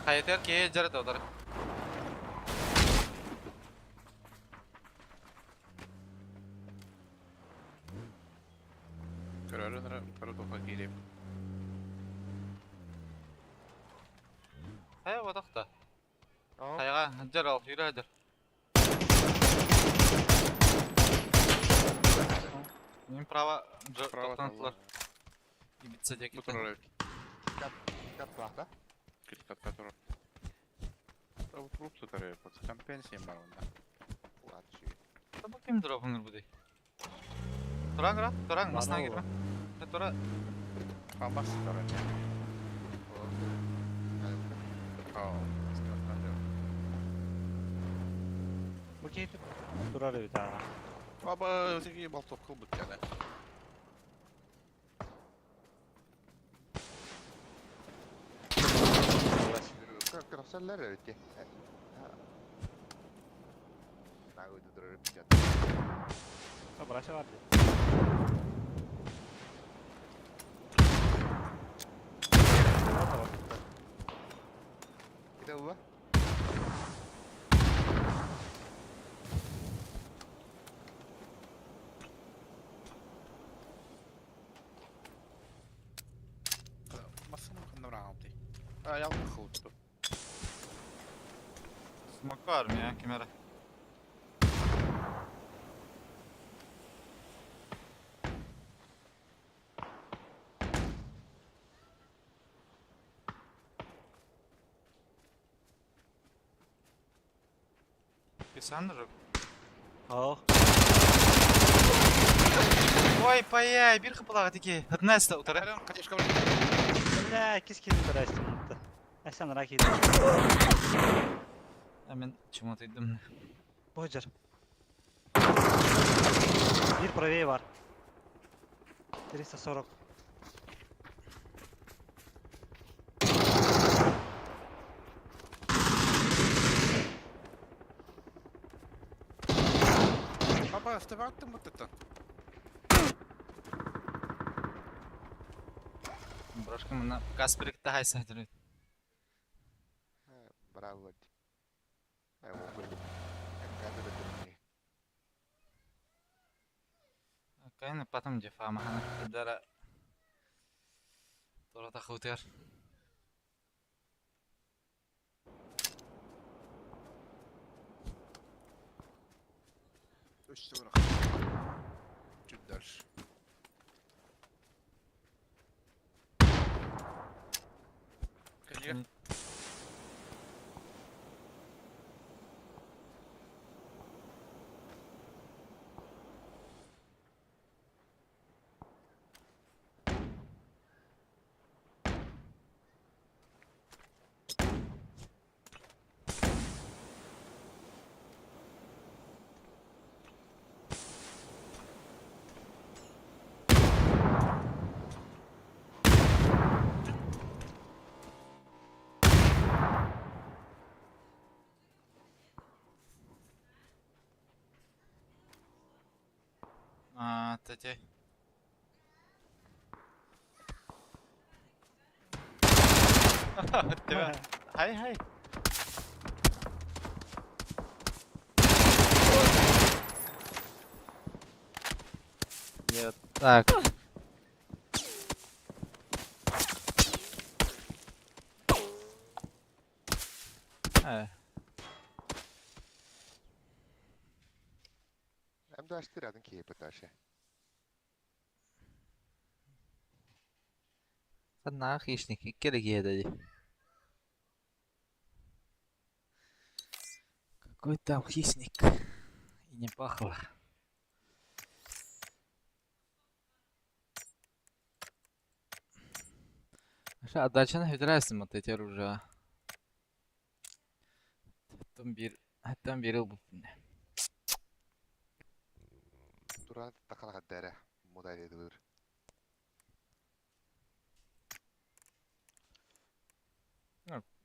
Хаятер ке жарат одар. Көрөрүн утары тоха киириэм. Хая бодақта. Хаяга жар ал, yürü hadi. Benim prava Право тоқтантылар. Ибица Бу декеттен. турар эбит. Кат Кит кат турар. Бу труп сытар эбит. Компенсия бар онда. Та ким дропыңыр бұдай? Туран гра, туран, масына Бана кирме. Тура, Хамас сытар эбит. Бу кейтип турар эбит аа. Баба, тиги болтоп кылбыт яна. Красалар эбит. Браша бар. Киде була? Масына ханна браамты. А ялгы хылыпту. смок var mı ya kemere? Писандр. Ох. Ой, паяй, bir хыпылага теки. Одна утара. Ален, катешка Бля, кискин здрасте. Асан раки. А мен чему-то идем. Боджер. Bir правее var. 340. Баба, астабаттым вот это. Брошка мына Касперикте хайса жүрөт. Браво. Кайны потом дефама хана дара. Тура хутер. Өстө бирок. Чуть дальше. Конечно. А, тете. Тебя. Хай, хай. Нет. Так. Э, М24 кейпи дальше. Ханна хищник, икки деді. Какой там хищник? И не пахло. Отдачаны бүтэрээсин вот эти оружие. Оттон биир ылбыппын. Туран тахалахаддара мудайдыр.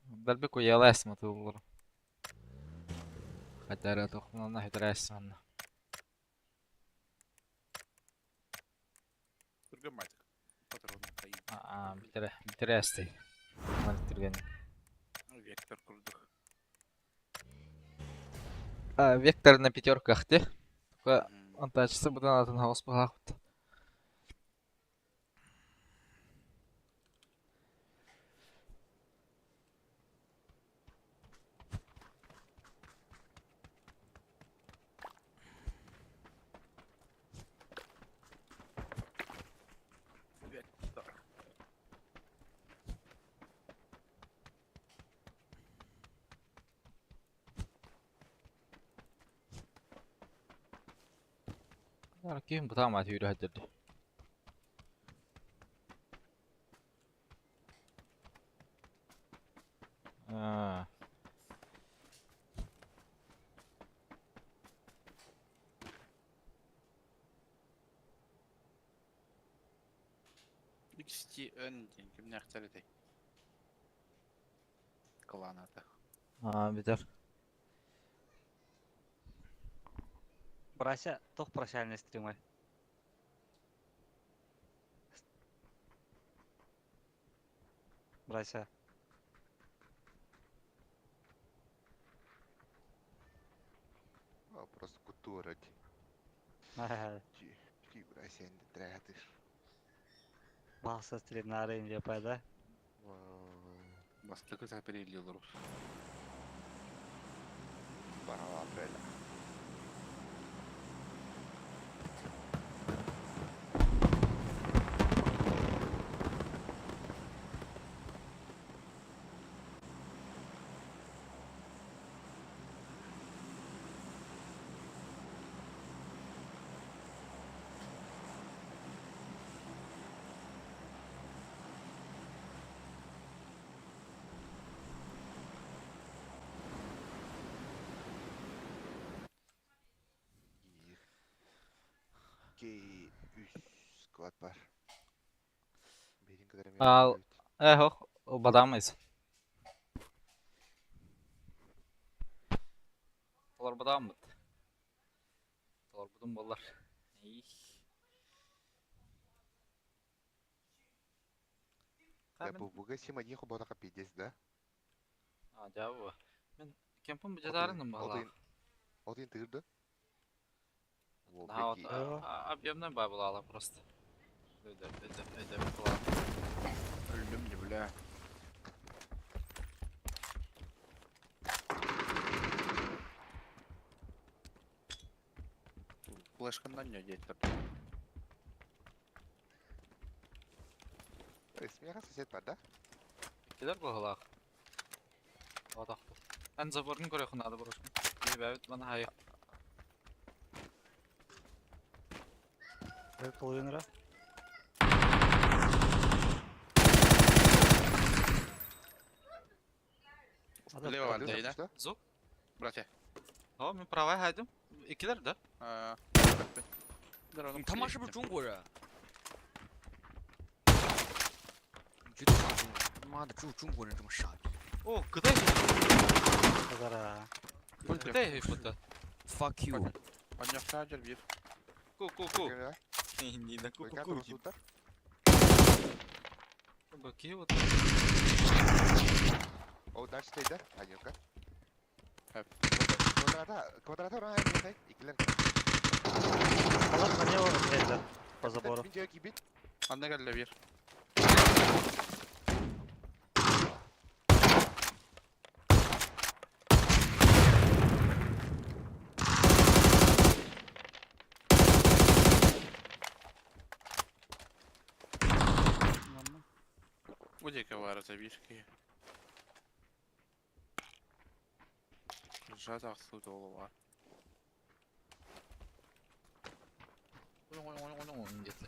Дэлби куйалаас матыллар. Хатара тохманна бүтэрээсин манна. Түргэн майтык. Патронун хайын. Аа, бүтэрэ бүтэрээстэй. Ман түргэн. Вектор курдук. А, вектор на пятерках те. Только антачысы будан атын хаос бахахпыт. Вектор. Ким бутаама түйрі хаддырды. Аа. XTN диэн кимнээхтэр этэй? Кланата. Аа, битэр. Брася, тох прощальный стримы. Брася. Просто культура. Ти брася не тратишь. Баса стримнары инде пайда. Бастакы апрель олорор. Бара апреля. Ки үс склад бар. Берин кадar Ал. Э, хох, бадамайыз. Олар бадаммыт. Олар будун болар. Их. Да, бу буга сима не хобота пиздец, да? А, жабы. Мен кемпим бу жадарыным бала. Один тырды. Ha, объемдан бай була просто. Өйдө, өйдө, өйдө була. Өлдүм не бля. Флешкандан не дейтер. Смеха сосед бар, да? Килер була. Атақты. Эн заборын көрө хунады бурушун. Бәбит мана хай. Половина. Лево альдейда. Что? Звук? Братья. О, мен правай хайдым. Икилер да? 你他妈是不是中国人？你绝对不是中国人！妈的，只有中国人这么傻逼。 О, кытай. Азара. Кытай фото. Fuck you！ Аньяхта бир. Ку ку ку. Не на ку ку ку. Баки вот. О, дальше ты, да? Анюка. Хап. Квадрата, квадрата, рай, икилер. Алар налево разрезали по забору. Анна келле бир. Удека бар забишки. Жат ақсу долу бар. Где-то.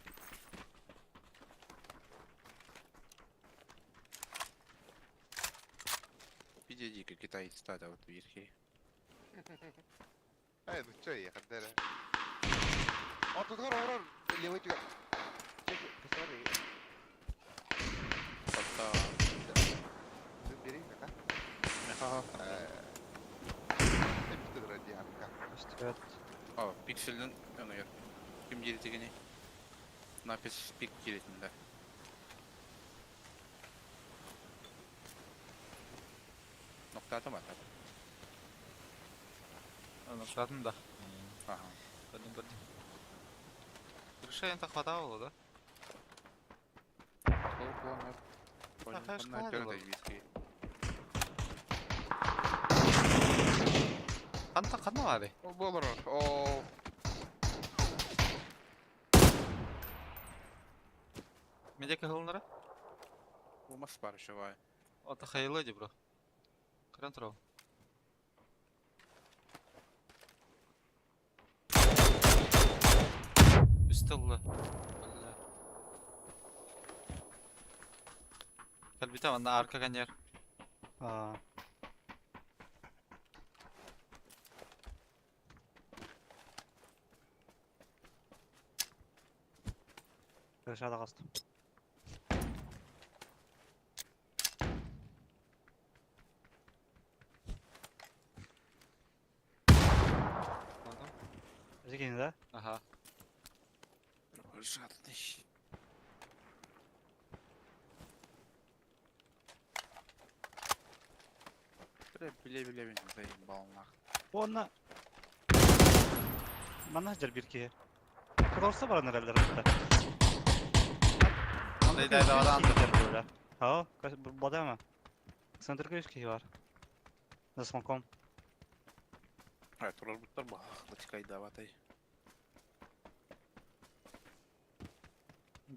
Дии китайцтаата вот биир киһи. Эй, ну чё, ехать дэрэ. Ортотугар олорор левый түгэр. Чэ, sorry. Hatta Бери, пока. Меха. Көстүбэт. А, пикселден өңөйөр. Ким диэтигини? Напис пик диэтинде. Ноктаатым ата. Ноктатын да. Ага. Көрдүм көрдүм. Крыша энте хватало, да? Ол планер. Ахаш, кадрлар. Канта канна бары? Ол болор. О, Медеке хылынара? Болмас бар еще бай. Ата хайылы ди бро. Кран турау. Үстілі. Кәлбите анда арка каньер. Аа. Dışarıda kastım. Bizi да? Аха. Жадный. Биле биле мен заебал нах. Онна... Манна жер bir киһи. Турорса баран эрэллэр ытта. Дай дай дай анда. Ха, бадама. Центрга үс киһи бар. За смоком. А, турар буттар ба. Лачкай даватай.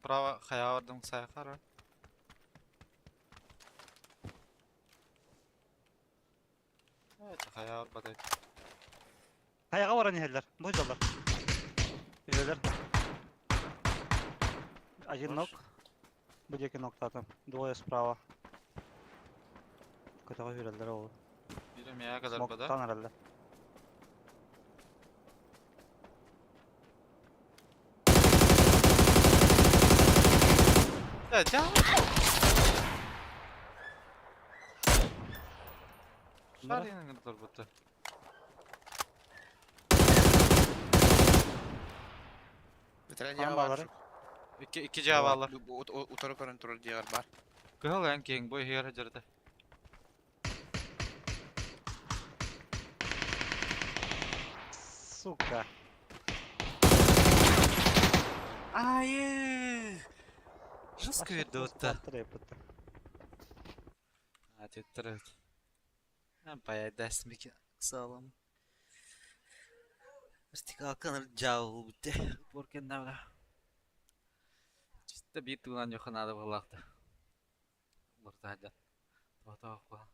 Право хаявардың саяқары. Evet, хаявар бадай. Хаяга баран иһэллэр. Бу жаллар. Иһэллэр. Один ног. Бу диэки ноктаатым. Двое справа. Көтөҕө хүрэллэр ол. Бирем яя кадар бада. Смоктан эрэллэр. Да, жа. Bunlara- Шар dur бутты. Ветеран Балары. İki iki cevaplar. Утары көрөн турар диягар бар. Кыһыл эн киң бу иһигэр жерде. Сука. Айы! Жестко берді отта. Трепетті. А, теттірет. Баяй дәсмеке салам. Вертикалканы жабыл бітті. Боркен давра. Чисто бит туган жоханады балақты. Лорда Тоқтау қуан.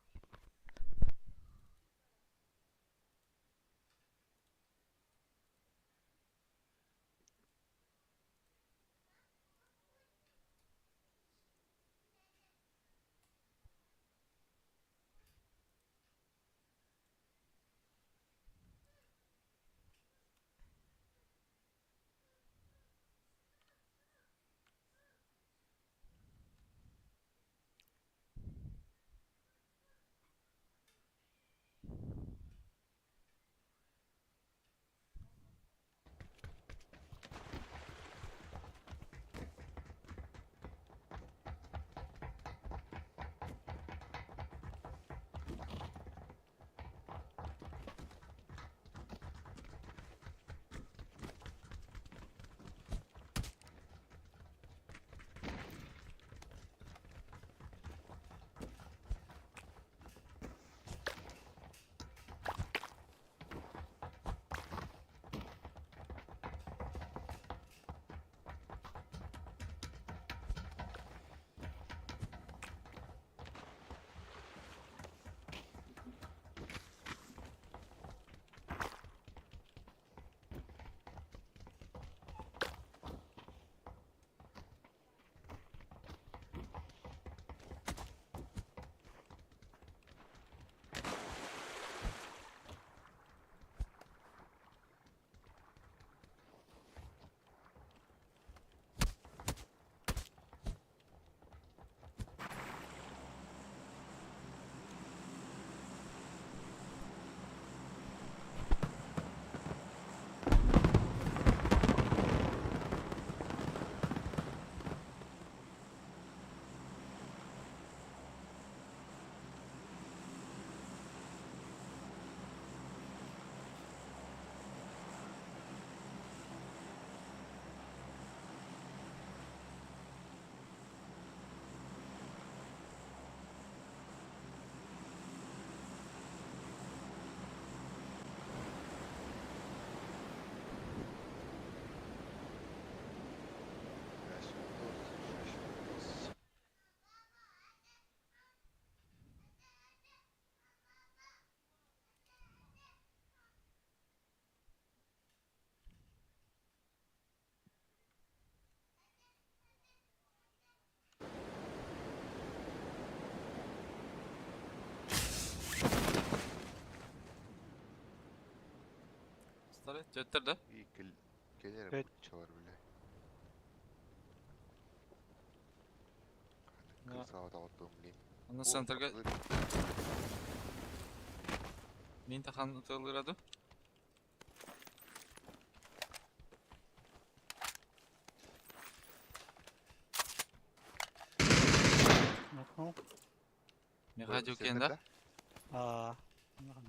Хастары төттөр да. И келер Пять. чалар биле. Да. Красава оттум блин. Аны центрга мин тахан тылыраду. Нокнул. Меха жукен да. Аа. Ханнара.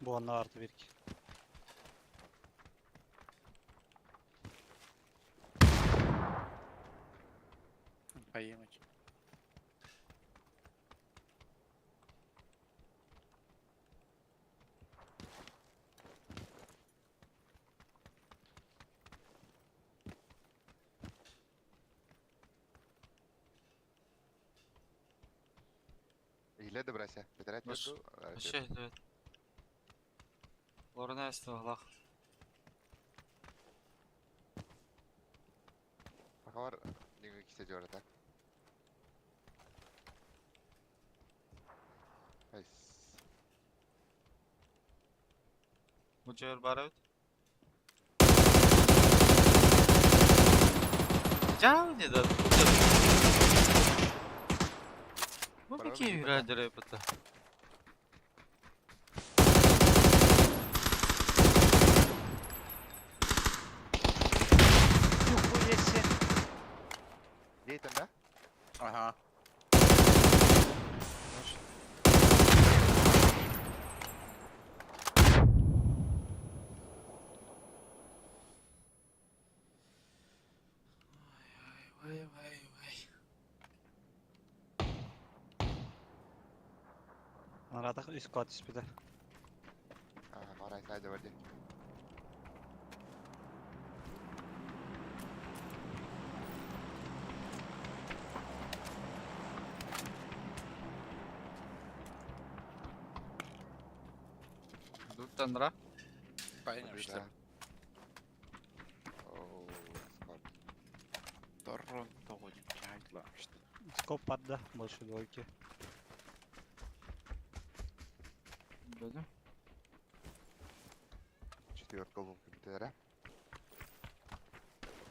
Bu anla artı bir iki. Поемать. Иле добрася. Петрать Баш- Вообще, evet. Лорна эсталах. Пахавар неге кисе жората. Айс. Бу жер бар evet. Жау не да. Бу Барабан какие не радио это? Нихуя себе. Дейтен да? Ага. Вай вай вай. Анаратах үс кат түспүтэ. Ага, барай сайда барди. Дуттанра. Понятно, что Оу, скоро. Торонто будет чайла, что. Скоп падда, больше двойки. Бөдүм. Четверка лун компьютера.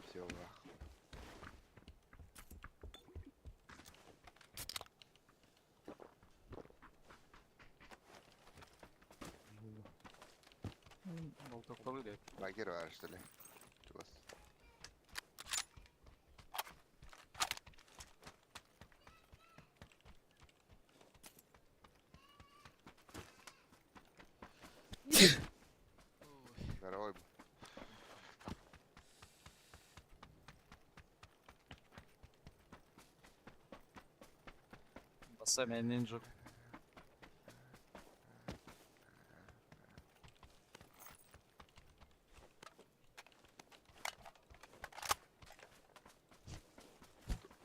Все, вах. Болтоктолу деп. Лагерь бар, что ли? Чугас. Здоровый. Баса мен нинджу.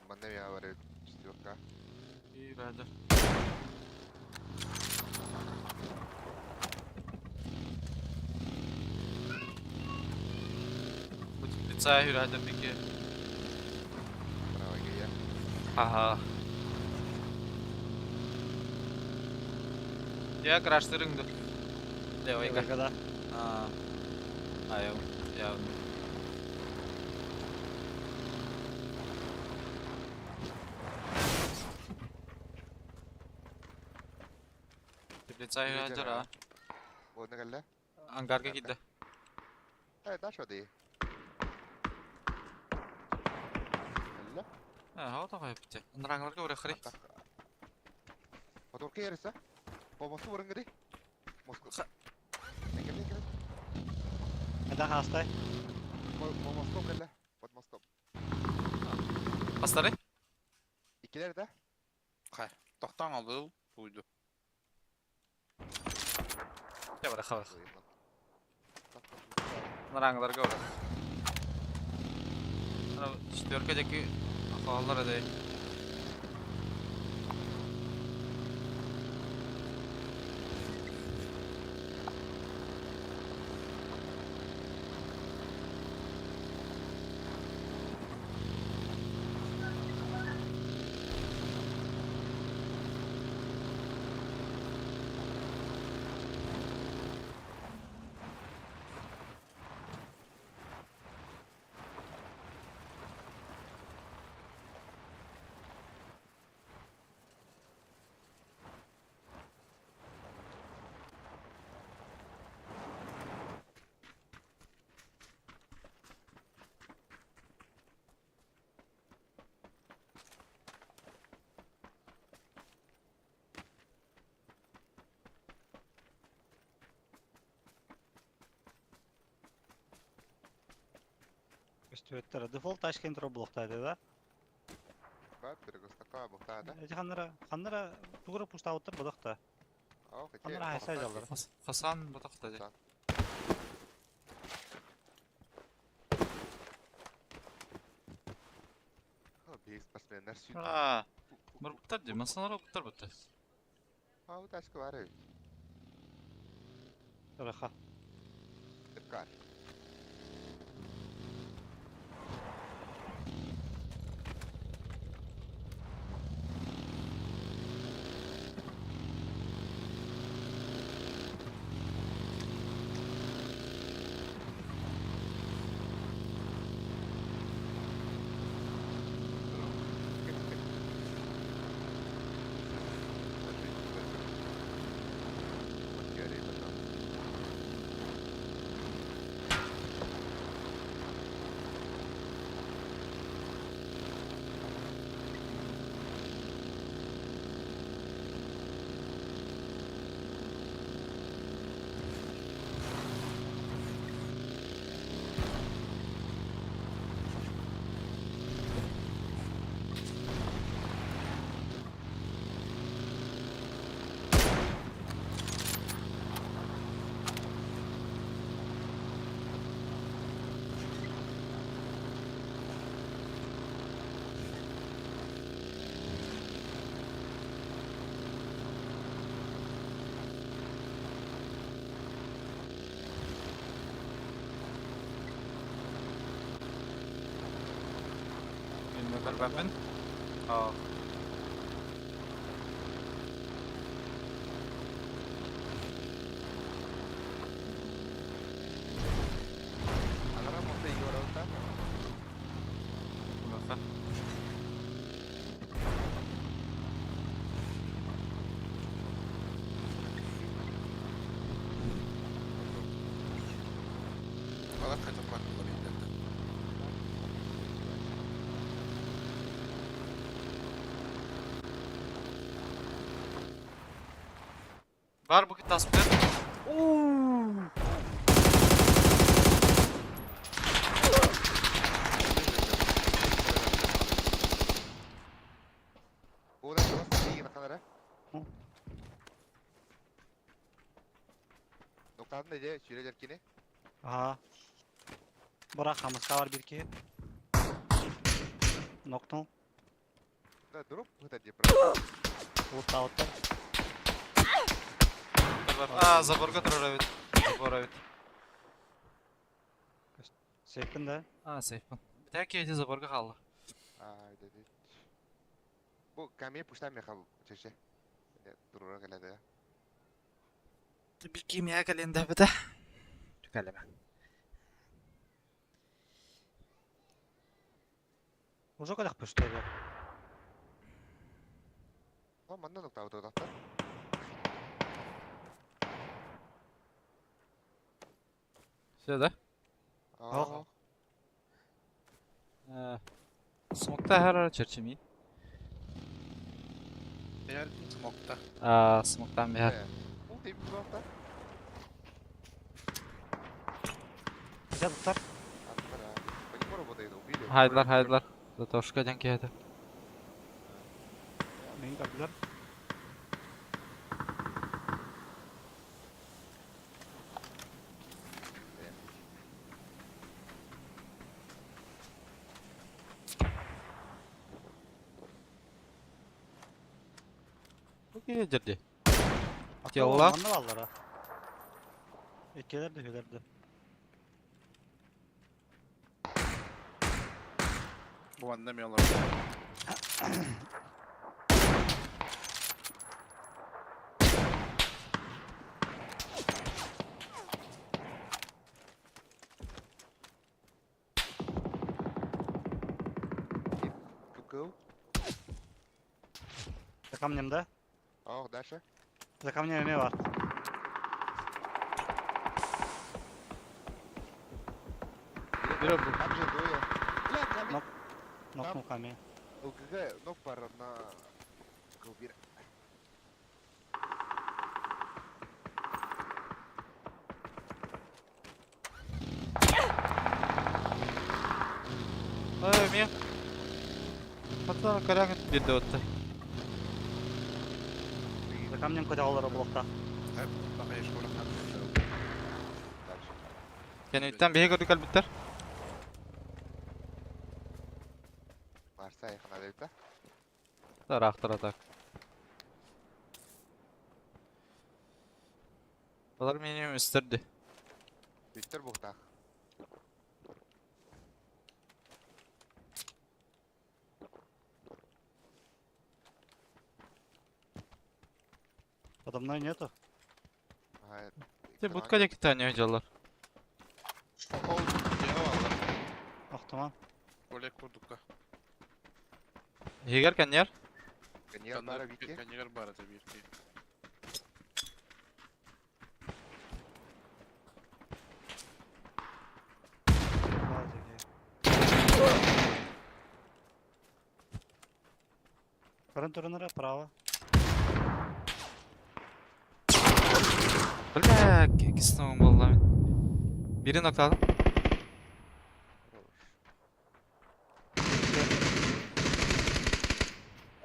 Манна я говорю, четверка. И радио. Бу лица радио пике. Правая гия. Ага. Я краштырыңды. Левайга. Двойка, да. А. А, я. Я. Теплица Лидер, радио. а. Вот на галля. Ангарга кидdi. Э, да, что ты? Галля. Ha, o da koyup Нраңларга ура хри. Моторка ересе. По мосту вырыңгыды. Москва. Ха. Әкеле. Хайдах аастай? По мостом кэллэ. Под мостом. Хастары? Иккилэр да? Хай. Тохтоон алыл туйду. Чэ бара хабар. Нараңыларга бар. Четверка диэки хааллар эдэй. Көстүбэттэр. Дефолт Ташкент блоктаата да? Бар, перегостака бухтаата. Эти ханнара, ханнара тугура пуштаабыттар бодохто. Ханнара хайса дьаллар. Хасан ботохто дии. Биир спортсменнар сүүт. Аа. Мурбуттар дии, масалар буттар бутта. А, вот тачка бар эбит. Ыраха. Тыккар. Bilmem ben. Aa. Agarramos de Yorota. Баха. Алар хотя бы бар Бар бу таспыт. Була просто канара. Нуктадын деже сүйрелер кини. Ага. Бара хамыска бар бир ки. Ноктун. Да, дроп вот эти правда. Луттаабыттар. Аа, заборга турар эбит. Забор эбит. Сейфпин да. Аа, сейфпин. Битәки эти заборга халды. Ай, деди. Бу каме пушта меха чеше. Турура келеди. Бир кимия календа бите. Түкәлеме. Уже кадах пуштады. О, манна нукта утурдактар. Все, да? Аа. Смокта хәрәр черчеми. Eğer smokta. Аа, смоктан бихәр. Бу тип нукта. Аттар. Аттар, а. По нему работает, убили. Хайдылар, хайдылар. Затошка ден киһи. Мин көрдүлэр. Бу киһи дьэрди. Тиалла. Манна баллара. Иккилэр да үһүлэр да. Бу манна эмиэ олорор. Кукул. За камнем да? О, дальше. За камнем эмиэ бар. Бирэ бу. Там же двое. Бля, камень. Нок. Нокнул камень. ЛГГ, ног пара на... Калбира. Ой, мен. Хата коряк бирде отты. За камнем көтө олорор блокта. Дальше. Кенеттен биһи көрдүк кэлбиттэр. Марса яхана дебит, Тарахтар атак. Балар минимум үстөрдү. Виктор Бухтах. Подо мной нету. Ага. Те будка диэки таня дьаллар. Ол дьиэҕэ бааллар. Охтуман. Олег курдукка. Егер кэннер. Каньер бара Вики. Каньер баар этэ биир киһи. Көрөн турунара право. Бля, кисновым болла мен. Бири ноктадым.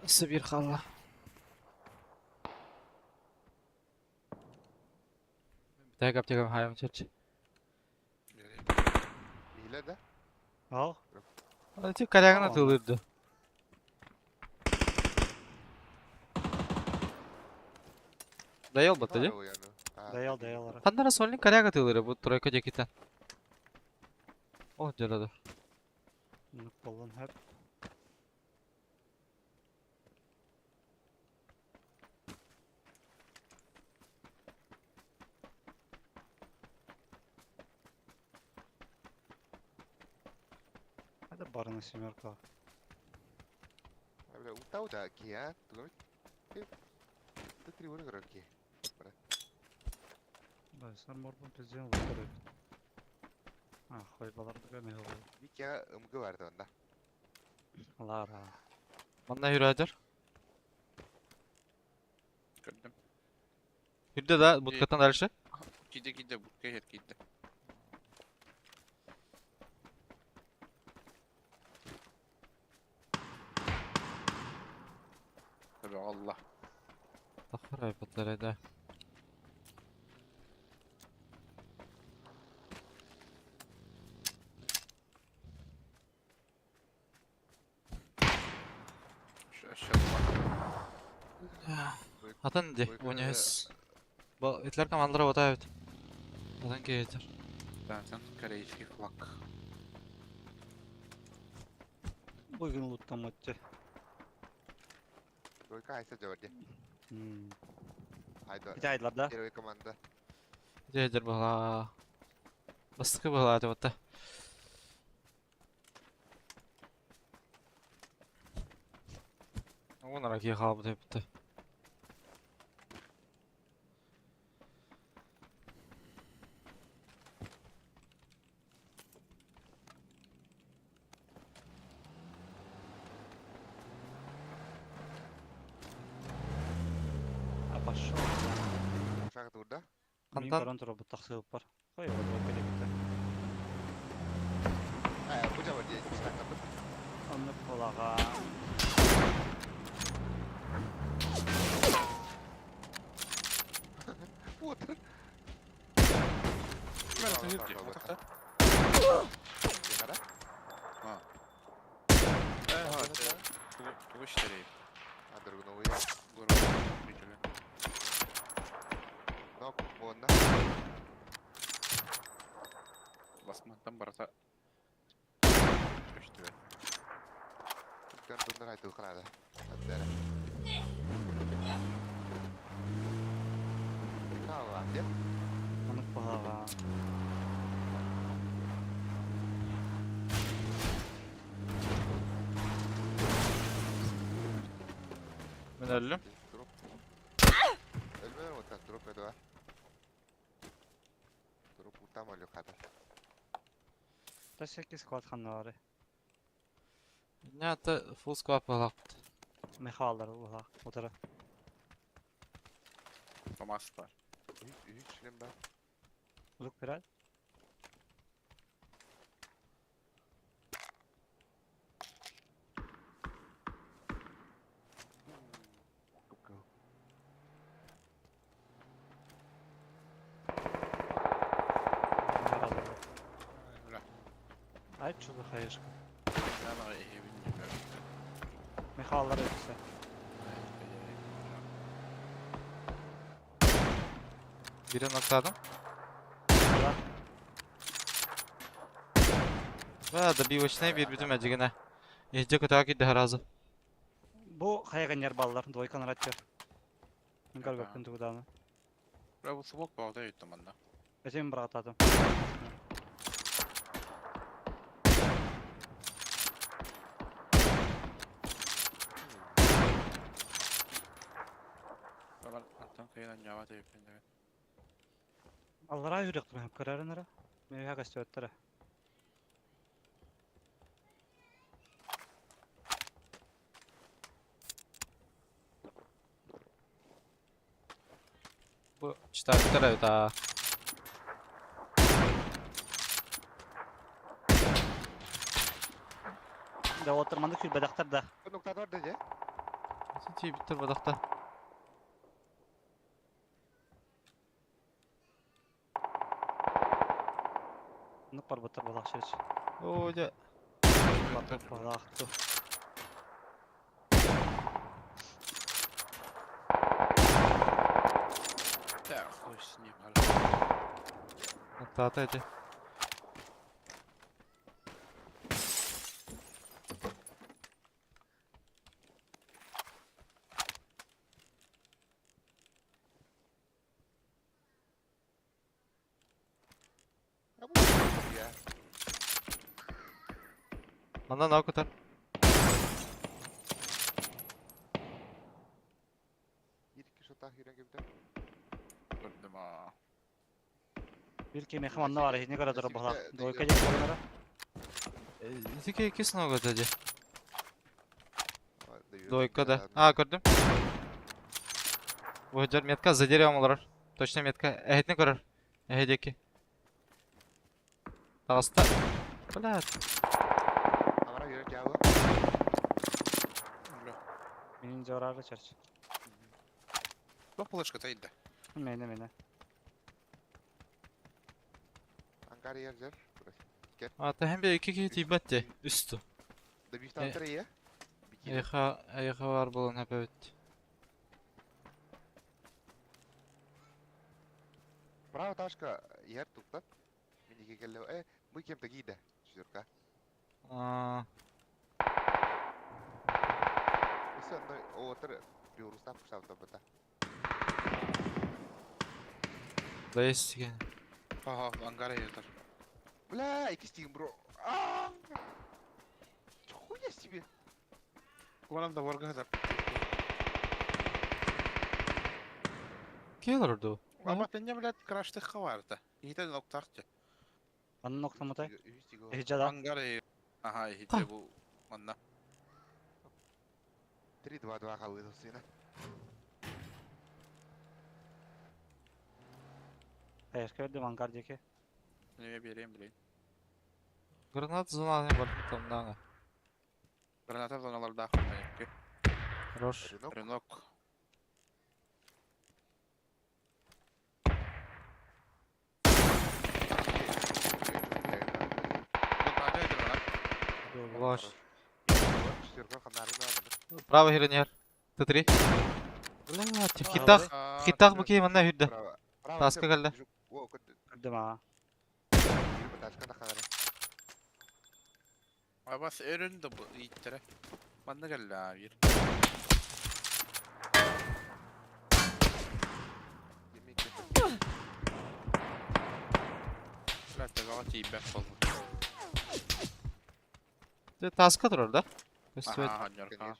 Өссө биир хаалла. Так, аптека хайым чырчы. Миле да? Ал. Ти корягына Aa. тылырды. Дайыл батты, Бара де? уяну. А, Даял, даял. Ханнара солин коряга тылыры, бу тройка декитен. О, жарады. Нок боллун хөп. Это барна семерка. Бля, утау да кия. Тугами. Ты три ура городки. Да, сар морбун пизден лутер. А, хой балар да ме хол. Вики МГ барды онда. Лара. Манна хүрәдер. Көрдүм. Хүрде да, будкаттан дальше. Киде киде будка иһэр киирдэ. Tabii Allah. Тахара батарейда. Şu aşağı bak. Атын ди, униз. Бу итлер командалары бата бит. Атын кейтер. Zaten корейский флаг. Бүгүн луттаматчы. Тройка айса жабарди. Айда. Ити айдылар да. Первая команда. Дедер бала. Бастыкы бала деп атта. Онара ки халбы деп атта. А пошел. Шаг турда. Мин Хантан? көрөн тура бу тахсыып бар. Хой вот керек. Оннук буолаҕа. Вот. Басмантан барыта көстүбэт. Оннук буолаҕа. Мен öldüm. Та 8 squad ханна баарый? Не ата full squad буолаппыт. Михаллар буолаах утары. Томас бар. Лук бирэр. Бля. Ай чулы хайышка. Мен эһибин Михаллар өтсе. Birini atladım. Ала. Бә, да бивочный бир бүтүм әҗигенә. Еҗе көтә китте харазы. Бу хайган баллар двойканы ратчар. Мен көрбөппүн тугуданы. Бля, бу смок багда юттым анда. Өзүм бырагатадым. Бабар антан кыйдан жаба тейпин деген. Аллара үрөктүм хеп көрөрүнөрө. Мен өйө көстөттөрө. Бу читаптар да. Да отырманды күлбәдәктер да. Син биттер бодакта. Нук бар бутыр булак шеш. О, дә. Батыр булак ту. Да, хуй с ним. Али. Ата әҗе. Мандан ау көтөр. Көрдүм а. Бир ки мехам анна бар, не көрө тур булак. Двойка жек көрөрө. Ике ике сынау көтәҗе. Двойка да. А, көрдүм. Бу жер метка за деревом олар. Точно метка. Әһетне көрөр. Әһедеки. Тагаста. Блядь. Бля. Менин жорары чарч. Бу флешка тайда. Мене мене. Ата hem bir iki iki тибәтте. Үстü. Эха, эха бар болан хәп бит. Право ташка ер туктат. Минеке келле. Мы кем-то гиде. Четверка. А, Все, ну, отыр Белорустан пуштап табыта. да есть ген. Ага, ангара ютар. Бля, икис бро. А! Чё Хуя себе. Куланам да варга хазар. Келер ду. Ама тенне блядь крашты хаварта. Ите ноктакчы. Анна ноктаматай. Үстиго. Эхжада. Ангара. Ага, ите бу манна. 3 2 2 қалды сына. Хайышка бердим ангар жеке. Неме берем, блин. Гранат зонаны бар там дагы. Граната зоналардаах маньякки. Хорош. Рынок. Рынок. Лош. Четверка ханары надо. Право херенер. Т3. Бля, хитах. Хитах бу кей манна хүрдэ. Право. Право. Таска кэллэ. О, код. Көрдüm ha. Таска на ханары. Абас өрүн да бу ииттере. Манна кэллэ бир. Бля, табаҕа тиийбэт буолбут. Таска турар да? Көстүбэт. Аха, ханньарка.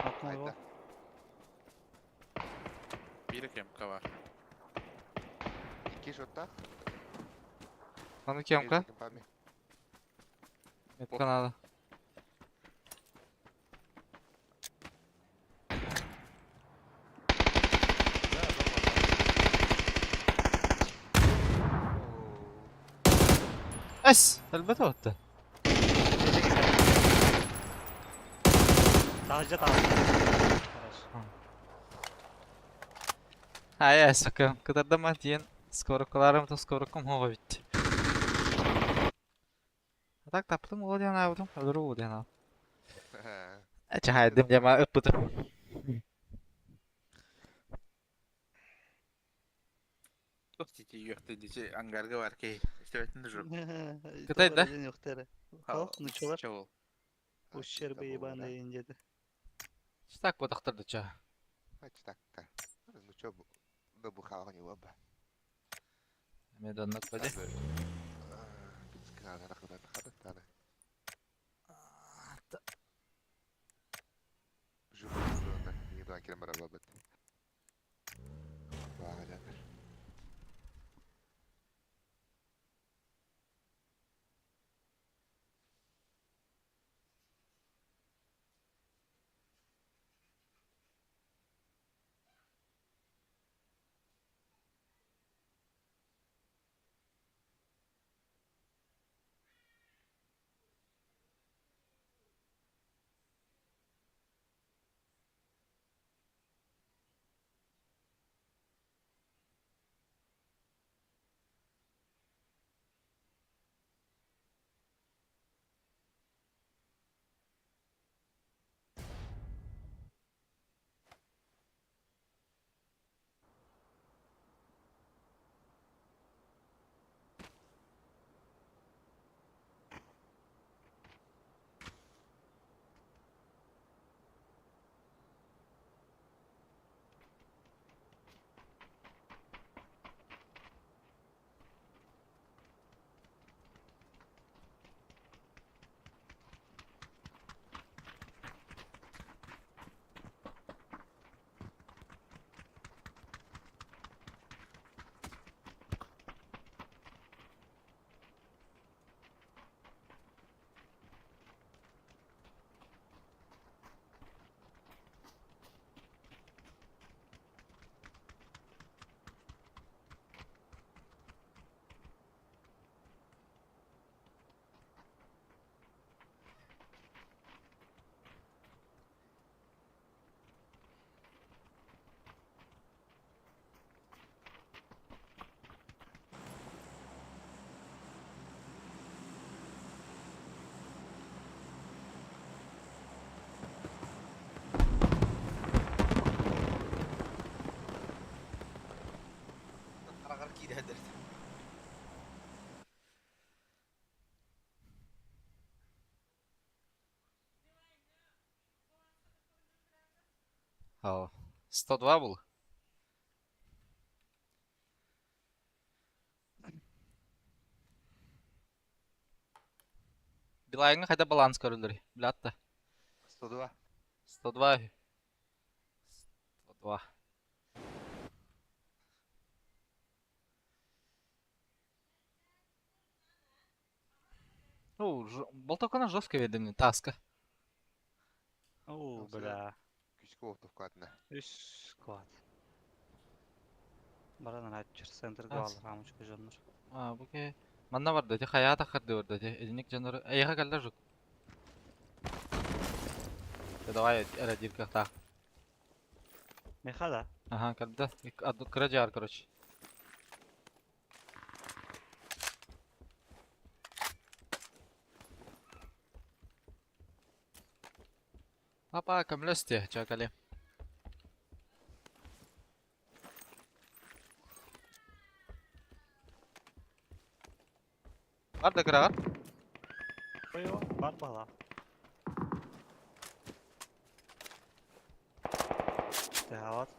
Bakma bu. Биир кемка бар. Икки шоттах. Аны кемка? Метка надо. Эс! Элбет отты. Tahca tahca. Ая, сука, кытардама диэн скорокаларым то скорокум хоҕо бит. А так таптым ол диэн аабытым, өлөрү ол диэн аабытым. Чахайдым дьама ыппытым. Туох тити үөхтэ дичи ангарга бар кей. Истебетин дужу. Кытай да? Yok nuçolar. Чоол. Ущербы ебаные индеди. Так бодақтырды ча. Так. Ну чё, да бухал не оба. Мен оннук бади. О, 102 был. Билайыңа қайда баланс көрілдір, білатты. 102. 102. 102. Ну, болтокона жестко видно, таска. Oo bla. Күчкө оттук катына. Üç squad. Баран açır center Аз. гал рамыч көжөннөр. А, буке. Манна бар дати, хаята харды бар дати. Эдиник жанары. Эйха калла жук. Давай эрэ диир кыахтаах. Меха да. Аха, кэлбитэ. Кыра дьаар, короче. Папа, көмөлөс дии, чэ кэлиэм. Бар да кыраҕар. Ой, бар бала. Тэһават.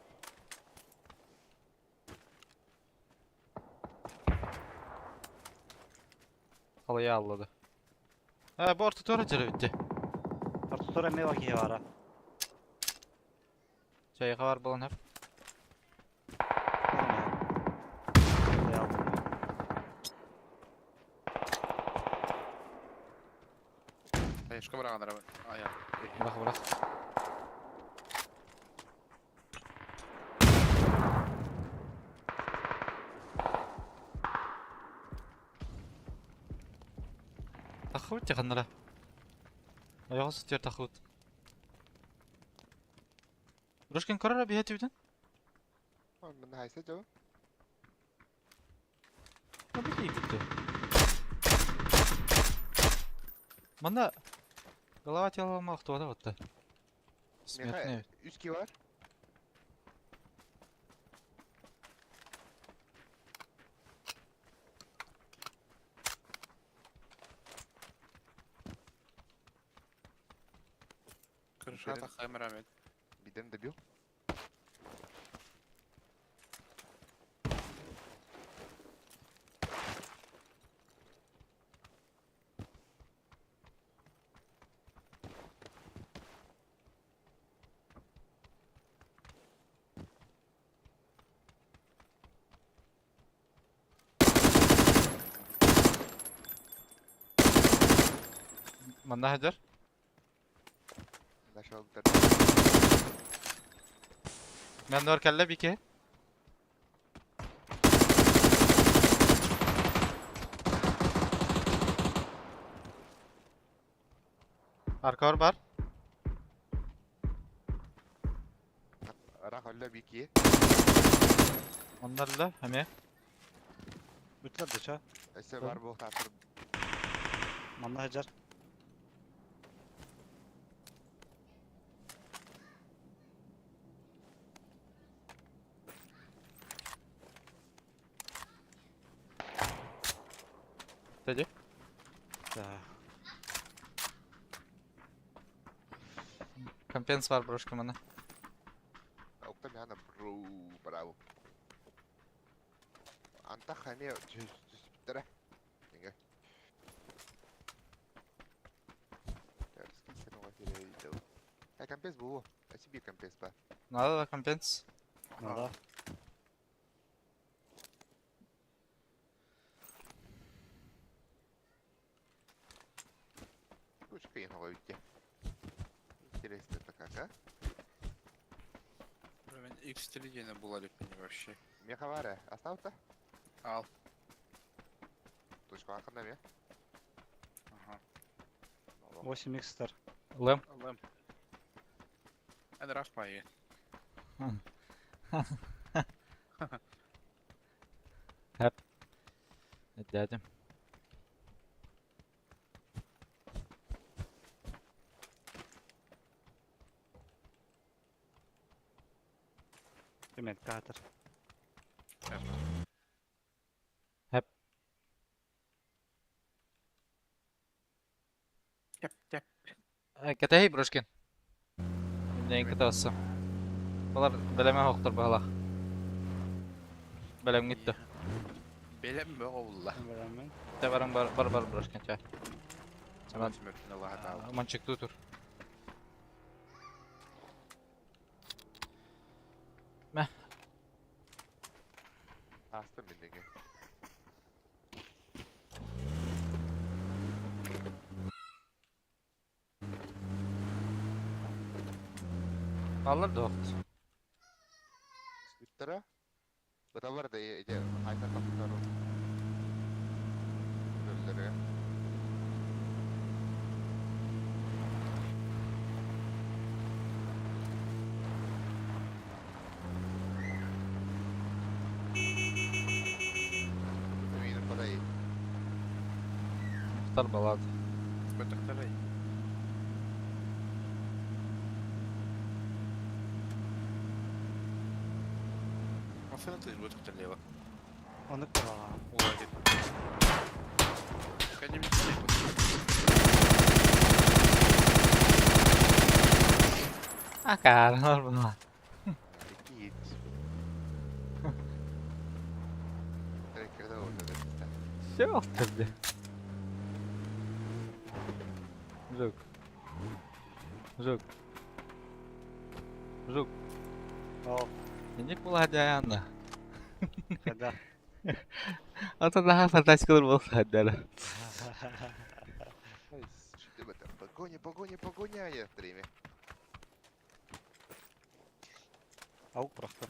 Халыйа аллады. Э, бу ортотуора дьэрэ бүтте. Ортотуора эмиэ киһи баара. Чайга бар буолан хөп. Хаешка быраҕан Ая. Бырах, бырах. Таххыбыт тиханнара. Ойоҕо сытыар таххыбыт. Рушкин көрөр биһэ түбүтүн? Манна хайса дьон. Бу тиийбитти. Манна голова тело махтуота батта. Смертный. Үс ки бар. Крыша таххаймыр амет. Бидем добил. Манна хадьар. Нашел. Мен нор кэллэ бике. Аркор бар. Рах өллө бики. Оннарла хаме. Бүтлер деча. Өссө бар бу татыр. Манна хажар. Dedi. Да. Компенс бар брошка мана. Укта мяна бру браво. Анта хаме түспүттэрэ. Инге. Э, компенс бу. Себе компенс ба. Надо да компенс. Надо. Ручка я. Интересно это как, а? Мен X3 диэни була иликпин вообще. Меха остался? Ал. Точка ахында ме? Ага. 8 икстер. Лэм. Алым. Эн рахмайы. Хеп. Дядя. Примет катер. Хеп. Тяп, тяп. Кэтэһий брошкин. Нен кытасы. Балар белеме хоқтор балах. Белем гитти. Белем бөҕө Белемен. Те баран бар бар бар брошкин ча. Сама сүмөртүн Аллаха таала. Манчык тур. Мә. Астым мен неге. Алар да оқты. Бүттэрэ. Быталар да эде хайта тахтар. Өллөрө. Оттар балат. Бөтөхтөрөй. Машина ты бөтөхтөр лево. Onu kılalım. Уладит. Кәнем Акаар була. Икки ит. Трекерде orada da. Все oldu. Жук. Жук. Жук. О, Не була даяна. когда. Ата daha фантастикалар болса дәлі. Погоня, погоня, погоня, я в стриме. Аук просто.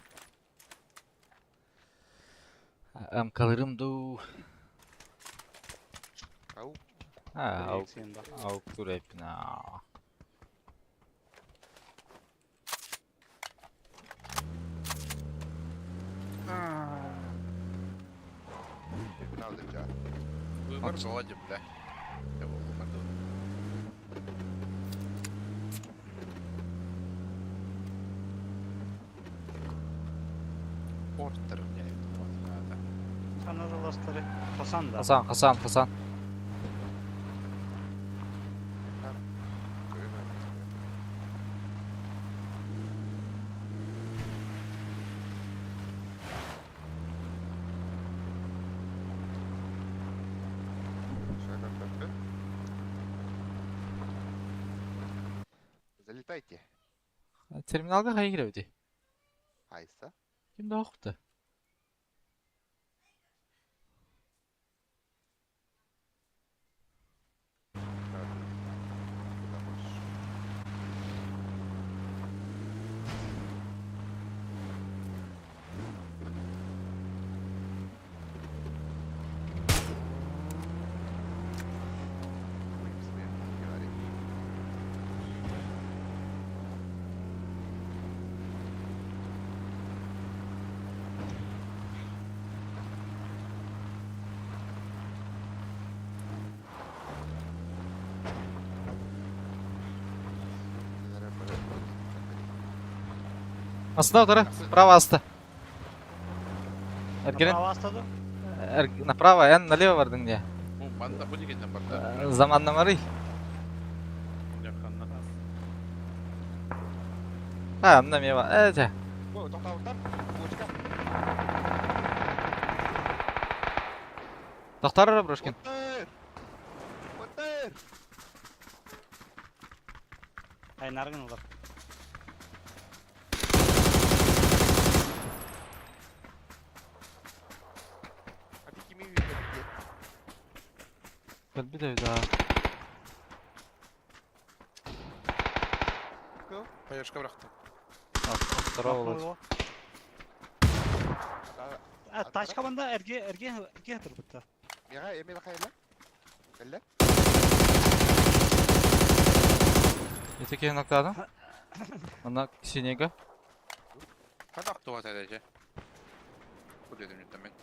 Ам kalırım ду. Ау. Ha, аук, Сен ба. аук турепна. Правда, чат. Выбор Володя, бля. Я был выбор. Портер мне надо. Канадаластары. Хасан да. Хасан, Хасан, Хасан. Залетайте. Терминалга кайы киребити? Айса. Ким да окупту? Куда хочешь. Ой, смерть, не говори. Астына отыры, право асты. Эргерен, Направо астады. направо, эн налево бардың де. Ну, манда бу деген барда. Заманнамары. Ha, мына мева. Эте. О, тоқтауттар, бочка. Тоқтар Брошкин. Отыр! Отыр! Ай, наргын олар. Апики ми видите. Көлбі де да. Паяшка бырақты. Оттара болады. А, тачка банда эрге эрге эрге турбутта. Мига, эмел хайла? Кэллэ? Этеке ноктадым. Ана синега. Қадақ туға тәдәже. Бұл дедім мен.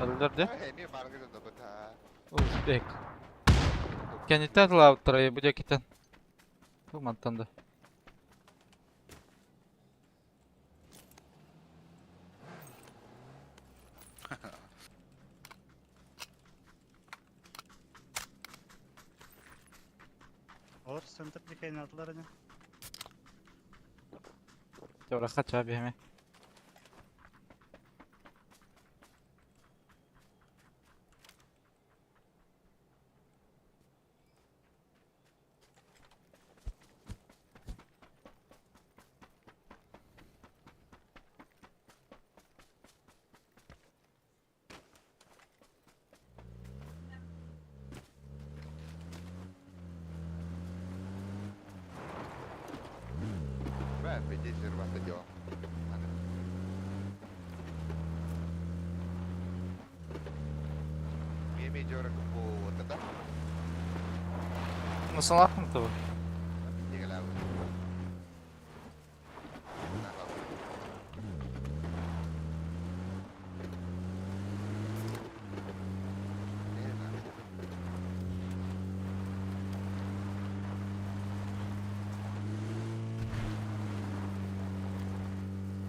Öldürdü. Эми баргы да бата. Узбек. Кенеттен лауттар, бу жакитен. Бу мантанды. Олар центр дикейин атылар аны. Жора хача беме. Бә, беде жир бата дё. Меме жора бу вот это. Насалахым того. Дегеләбе.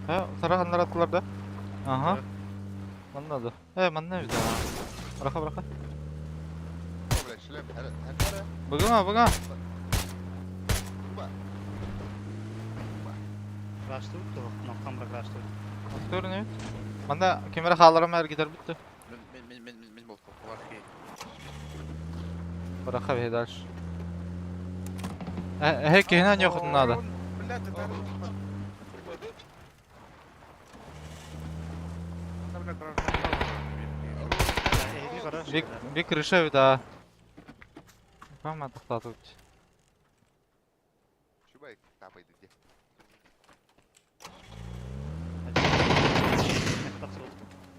Э, утары ханнара аттылар да? Ага. Манна да. Э, манна эбит аа. Быраха, быраха. Быгыма, быга. Көрүн эбит. Манна ким эрэ хаалларам эргитэр бүтті. Мен мен мен мен мен болтуохпар киһи. Быраха биһи дальше. Эһэ киһини аньыахытын наада. Блядь, это... Бик, бик крыша эбит аа. Кама тохтоотубут.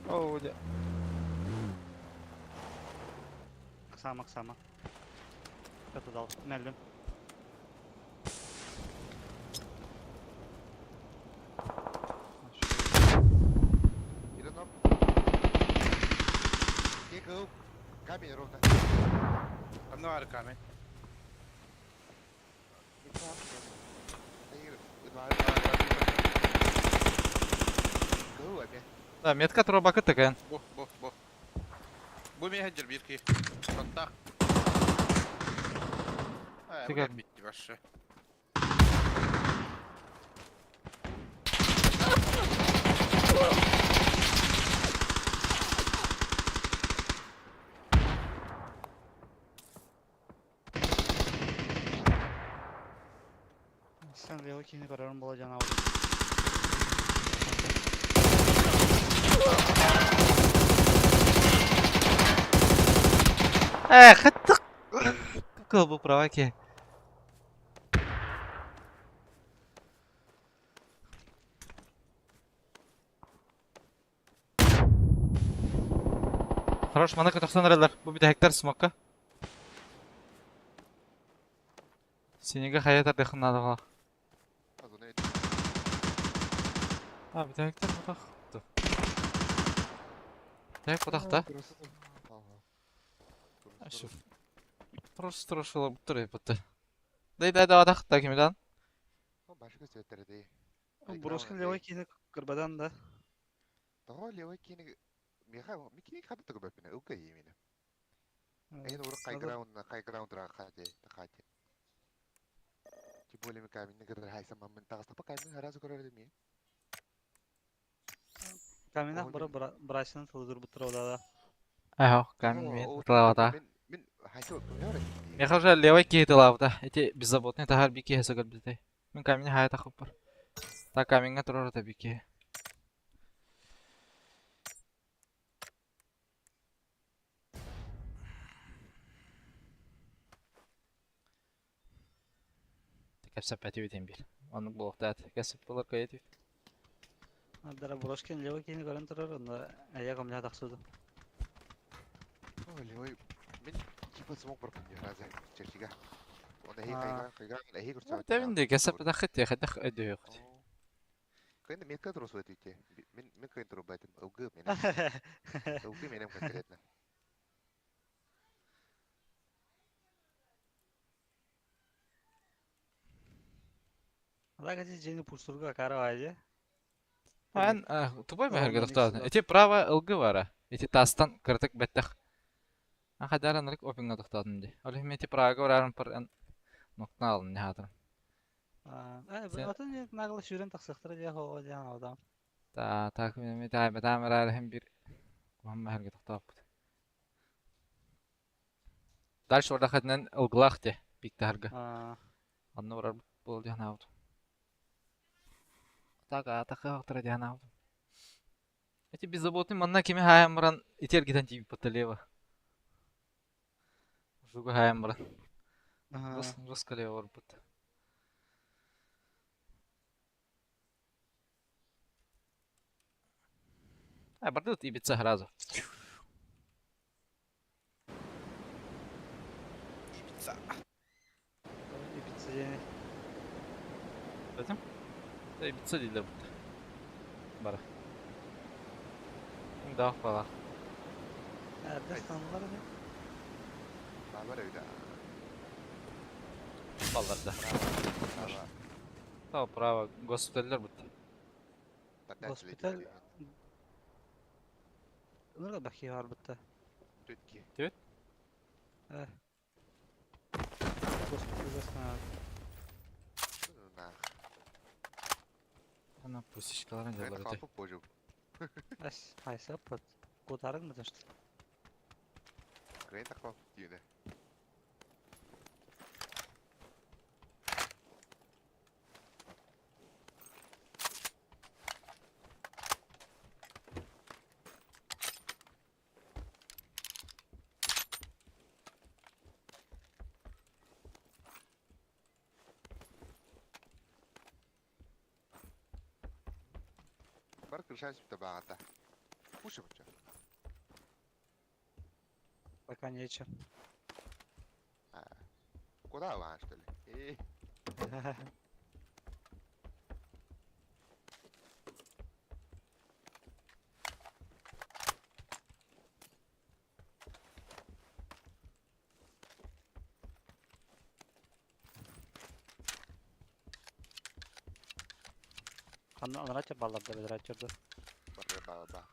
Оо, дьэ. Ыксаама, ыксаама. Катадал. Мэллим. Камень ровно. Ханна баар камень? Да, метка тура такая. Бу, бу, бу. Бу миэхэ дьэр биир киһи. Саттаах. Ээ, бу Тигэр. кэлбит вообще. Sen левый киһини көрөрүм буола дьон аҕабыт. Э, хаттык. Кыл бу права ки. Хорош, мана көтөхсөн эрэллэр. Бу бүтэһиктэр смокка. Синеге хайа тардыхын наада А, бүтэһиктэр бутах. Бүтэһик бутах да. Ашу. Просто трошила буттур бутты. Дай дай да атах та кимдан. Башка сөттерди. Броскин левый киһини көрбөтөн да. Тоҕо левый киини миэхэ микини хата тугу бэппинэ ылка ииминэ. Эйин урут хайграунд хайграунд хати хати. Тем более ми камень кытары хайсамаммын таҕыстапа камень харазы көрөр ми. Каменах бара брасины тылыдыр буттура да. Айхо, камень мен тылавата. Мин хайсы көрөр. Миэхэ уже левый киһи тылавата. Эти беззаботный тахар бики хесэ көрбүтэй. Мин камень хая тахыппар. Та каменьга турар та бики. Кэпсэппэти бүтэн бир. Оннук буолуохтаат. Кэсеп болар кыйытып. Ардара Броскин левый киһини көрөн турар, онно эйэ комля тахсыды. Левый мин типа смог барпын разы черчига. Он эхи хайграунд хайграунд эхи көрсө. Тэвинди кэсэппэтэх хэтэх өдөйөх. Кыйны метка турус өтүтэ. Мин мин кыйын турбайтым. Ылгы мен. Ылгы менем конкретно. Однако жени пустурга кара айже. Ан тупой мәһәргә тохтаатын. Эти право ылгы бара. Эти тастан кыртык бэттэх. Ан хадаран рык опинга тохтаатын ди. Ол хим эти прага барарын пар ан ноктан алын не хатыр. Атын нагла сүүрэн тахсыахтара дии хоҕо диэн аҕабытаам. Та так мен та бэтам арар хим бир куһам мәһәргә тохтааппыт. Дальше орда хатынан ылгылаах те биктарга. Анны барар бол диэн аабыт. Так атака ахтара диэн аабыт. Эти беззаботный манна кими хаайан баран итер гитан тиип лево. Жугу хаайан баран. Жестко лево барбыт. А, бардут Ибица сразу. Ибица. Ибица диэни. Этим? Да Ибица дииллэр бутта. Бара. Даах бала. Эрдэ станылар ини. Бар öyle. Балларда. Право. Та право госпитальлар бутта. Госпиталь Ынырга бахи барбытта. Түтки. Түт? Э. Госпитальга сна. Нах. Ана пусичкаларын Мен дьаллар этэй. капып божу. Ас хайса пат. Кутарың mı taştı? Мен капып дүйнө. Бар крыша сүптө багата. Пуша буча. Пока нечем. Куда вам, что ли? Э, Анрача балларда бедерачырды. бар ба ба.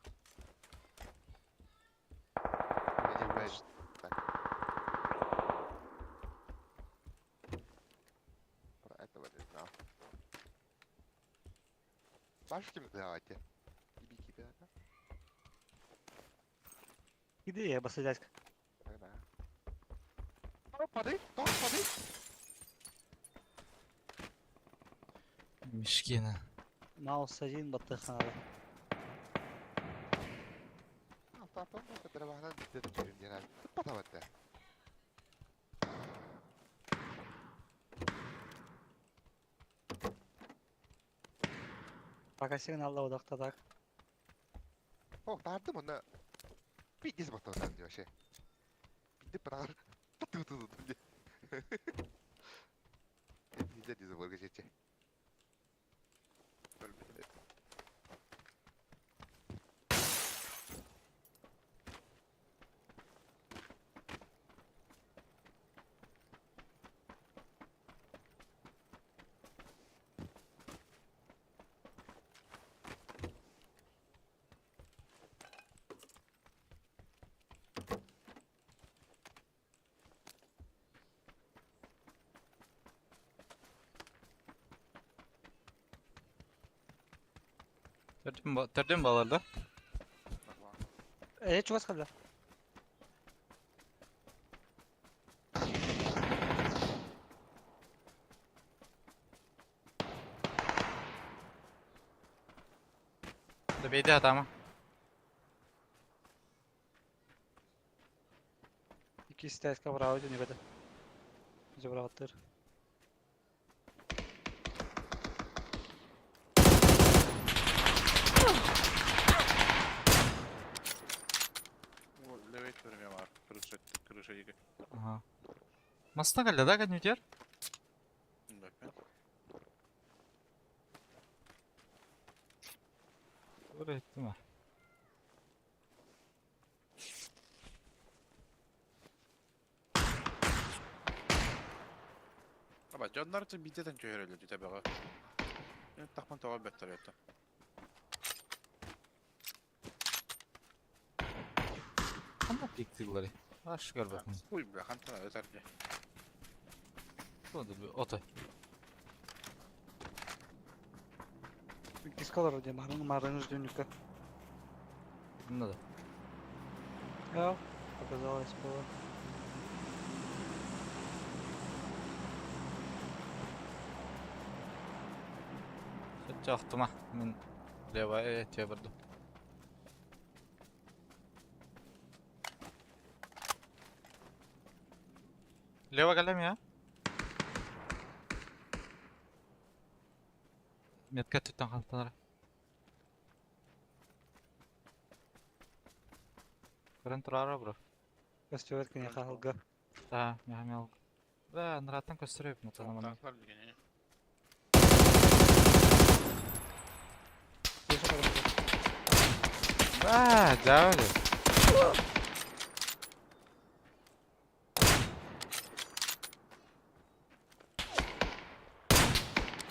Меня бэш. Так. Про этого не знал. Башки давайте. Ибики, да? Иди я басылять. Тогда. Падай, тоже падай. Мешкина. Маус один баттыханада. Алтапан кадырбаһынан бүтэ түһүн диэн туппатабатта. Пока сигналда удакта так. О, тардым онна. Пиздец баттабатан дии вообще. Пиздец парар. Ту ту ту дии. Пиздец дии заборга жече. Төрдүн баларда. Э, чугас калда. Да бейде атама. Ики стайска браво не беде. Жабраттыр. Левей көрүмө бар. Крыша, крыша диги. Ага. Маста калда да кәднүтер? Doğru ettim ha. Аба, дьоннор бидетен көһөрөлөр дите бага. Мен тахман тоҕо бэттэр этэ. Ханна пиктилери. Аш көрбөкүн. Уй, бля, хантан өтөр дии. Туду бу ото. Дискалар де марын марын ждюнюка. Мында да. Я показалось было. Чактыма. Мен лева эте бардым. Лева калем я. Метка түттен хантанара. Көрөн турара бро. Костюмет кне халга. Да, мехамел. Да, ныраттан көстөрөп мутанаман. Тахлар дигене. Да, жабы.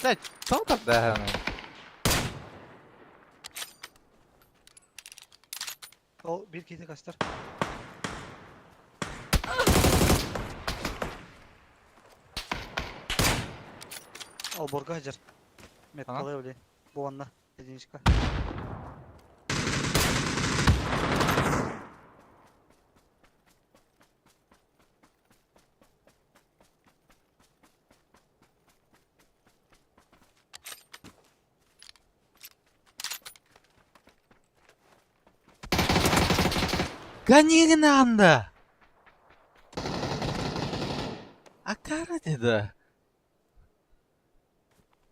Да, тоқтар да. Ол биир киһи көстөр. Олборго сылдьар. Меткалыы били. Бу уонна единичка. Гони гынанда! Акара деді.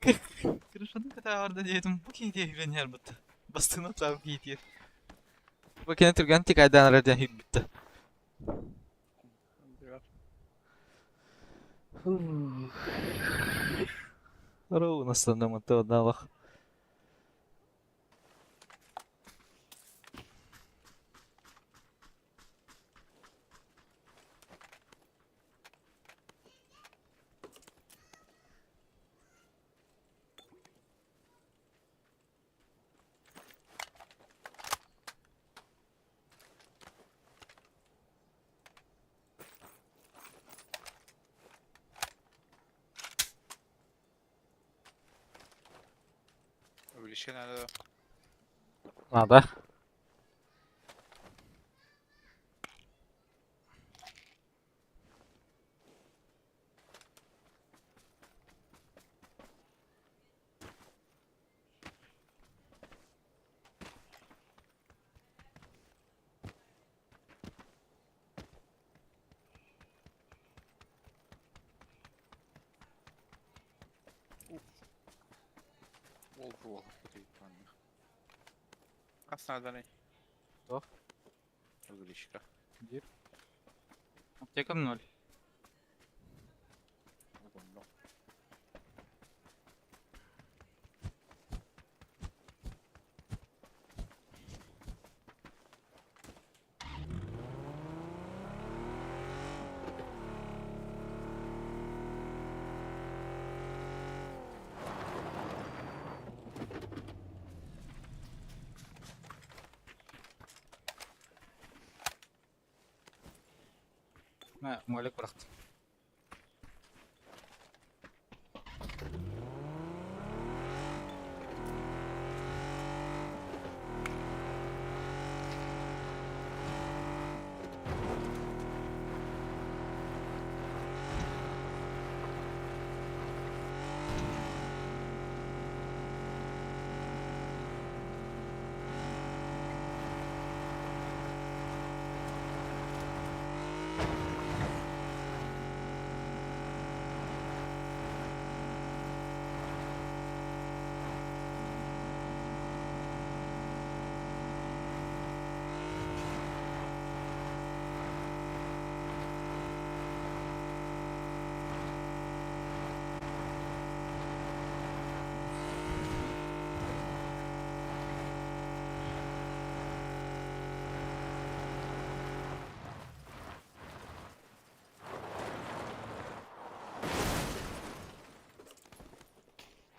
Крышаны кытаҕарда диэтим, бу киһи диэхпин иһэрбитте. Бастыҥ отаабы киһи диир. Бу кини түргэн тикайдаан эрэр диэн иһирбитте. Ровно станным Увеличение надо. Надо. Ол буол. Хас нааданы? Туох? Увеличка. Биир. Аптекам ноль. Мэ, молик бырахтым.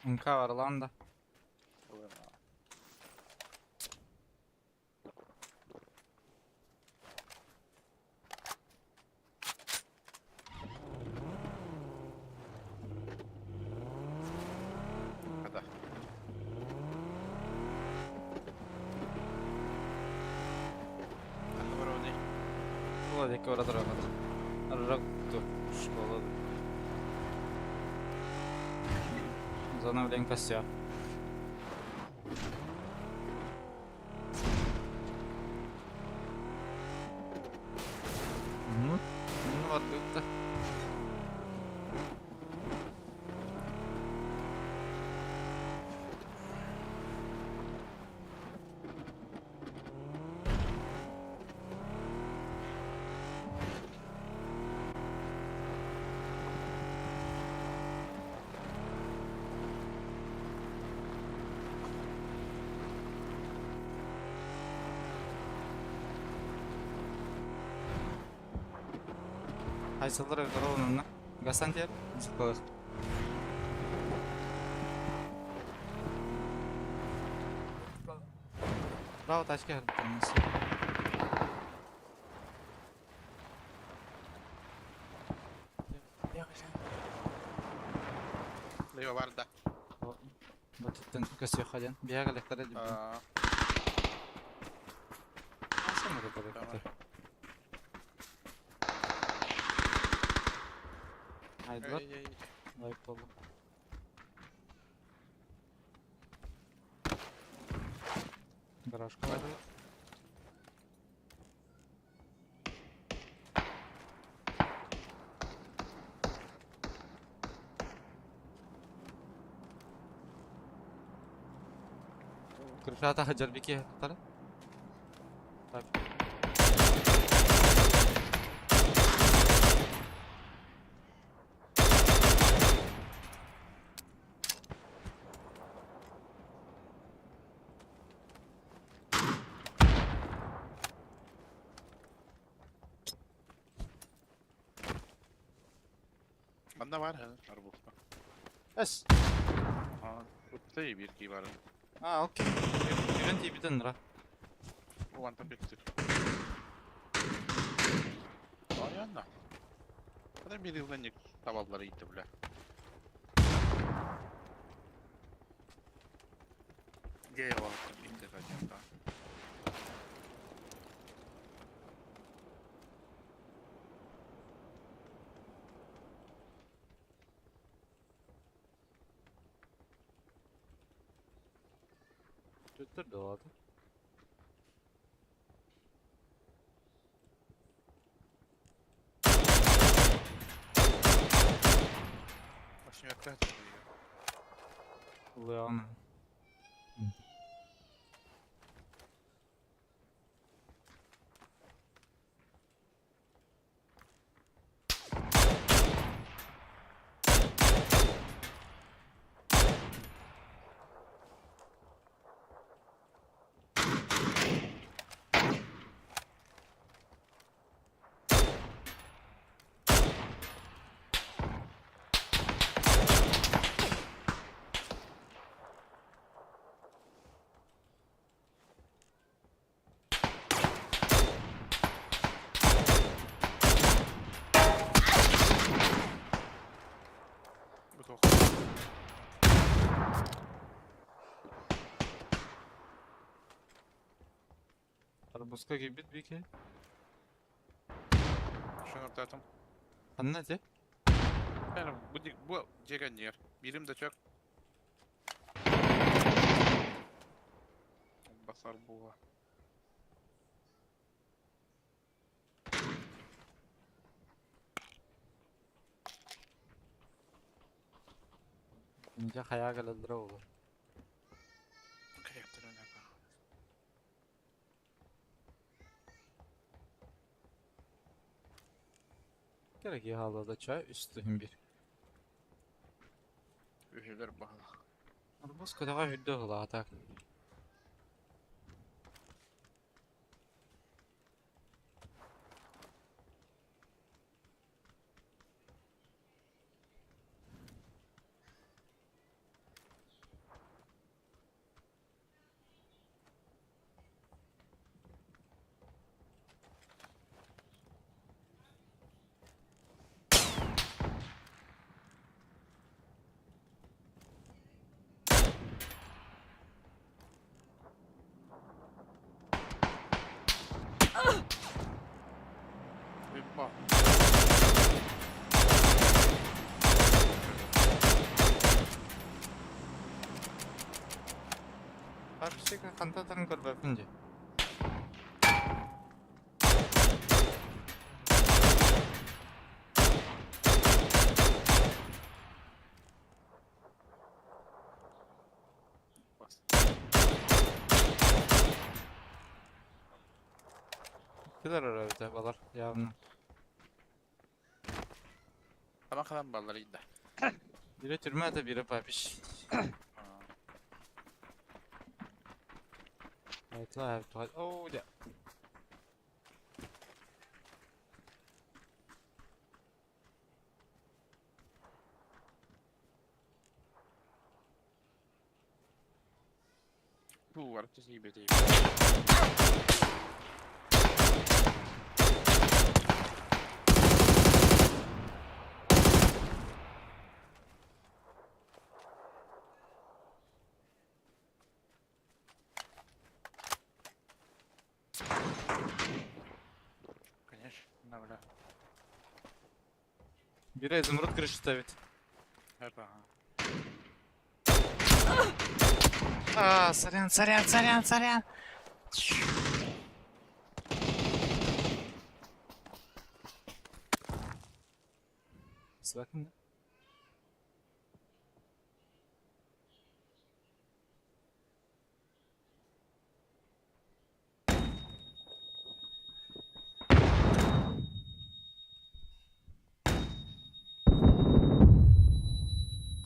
МК Орландо. Хата. Ханна барабыный? Школа диэки бара турабыт. Арырак ту школа. Зона билэн костя. Ну, ну вот бытта. Хайсалар ровно. Гасан тер? Зыкалых. Браво, тачка. Көсүөххэ диэн. Биһиэхэ кэлиэхтэрэ диибин. Аа, Асан эрэ Давай. барыахпыт. Айдылар. Эй, эй. Лайк болду. Гаражка барды. Крышата хаджар бики тары. Так. Манна баар һэ, арбузка. Эс. Аа, уттай биир кии баар. А, окей. Күрэн тиийбитин ра. Уанта пиктир. Понятно. Хата биир ылганник табаллары иитте бля. Гей алаттым иитте хадьянта. Түттер долады. Восьмерка. Леон. Бутох. Арбузка кийбит бики. Шуну аптатым. Ханна те? Бәрі бу бу жеген ер. Бирим да чак. Басар буга. Инде хаяга кэлэллэрэ буолуо. Каяптыр өнәпә. Керек хаалла чай үстүһүн бир. Үһүлэр баһала. Арбуз көтөҕө үрдэ ыһылаата. Ба. Паршика хантатарын көрбөппүн дии. Бас. Килер өрөбүтэ балар явно. Таман хадан баллар инде. Бире түрмө это бире папиш. Айтла О, дя. Бу бар төсей бете. На, бля. Бери изумруд крышу ставит. Это, А, сорян, сорян, сорян, сорян. Свакын.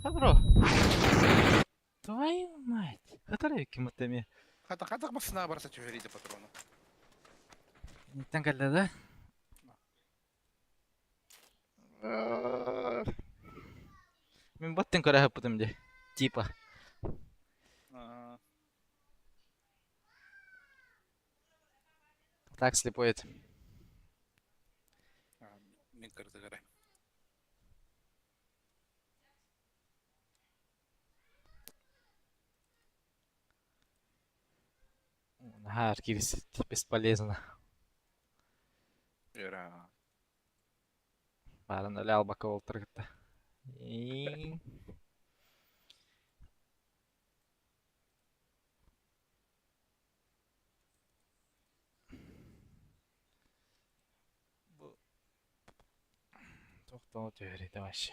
Добро. Твою мать. Который кем-то Хата хата басына барса түһэрийде патрону. Неттен кэллэ да? Мин баттын көрө хаппытым дии. Типа. Так слепой это. Мин кырдыгара. Ага, кирис бесполезно. Эра. Барын өлө албака болтур кытта. И... Бу... Тоқтоо түһэрийдэ вообще.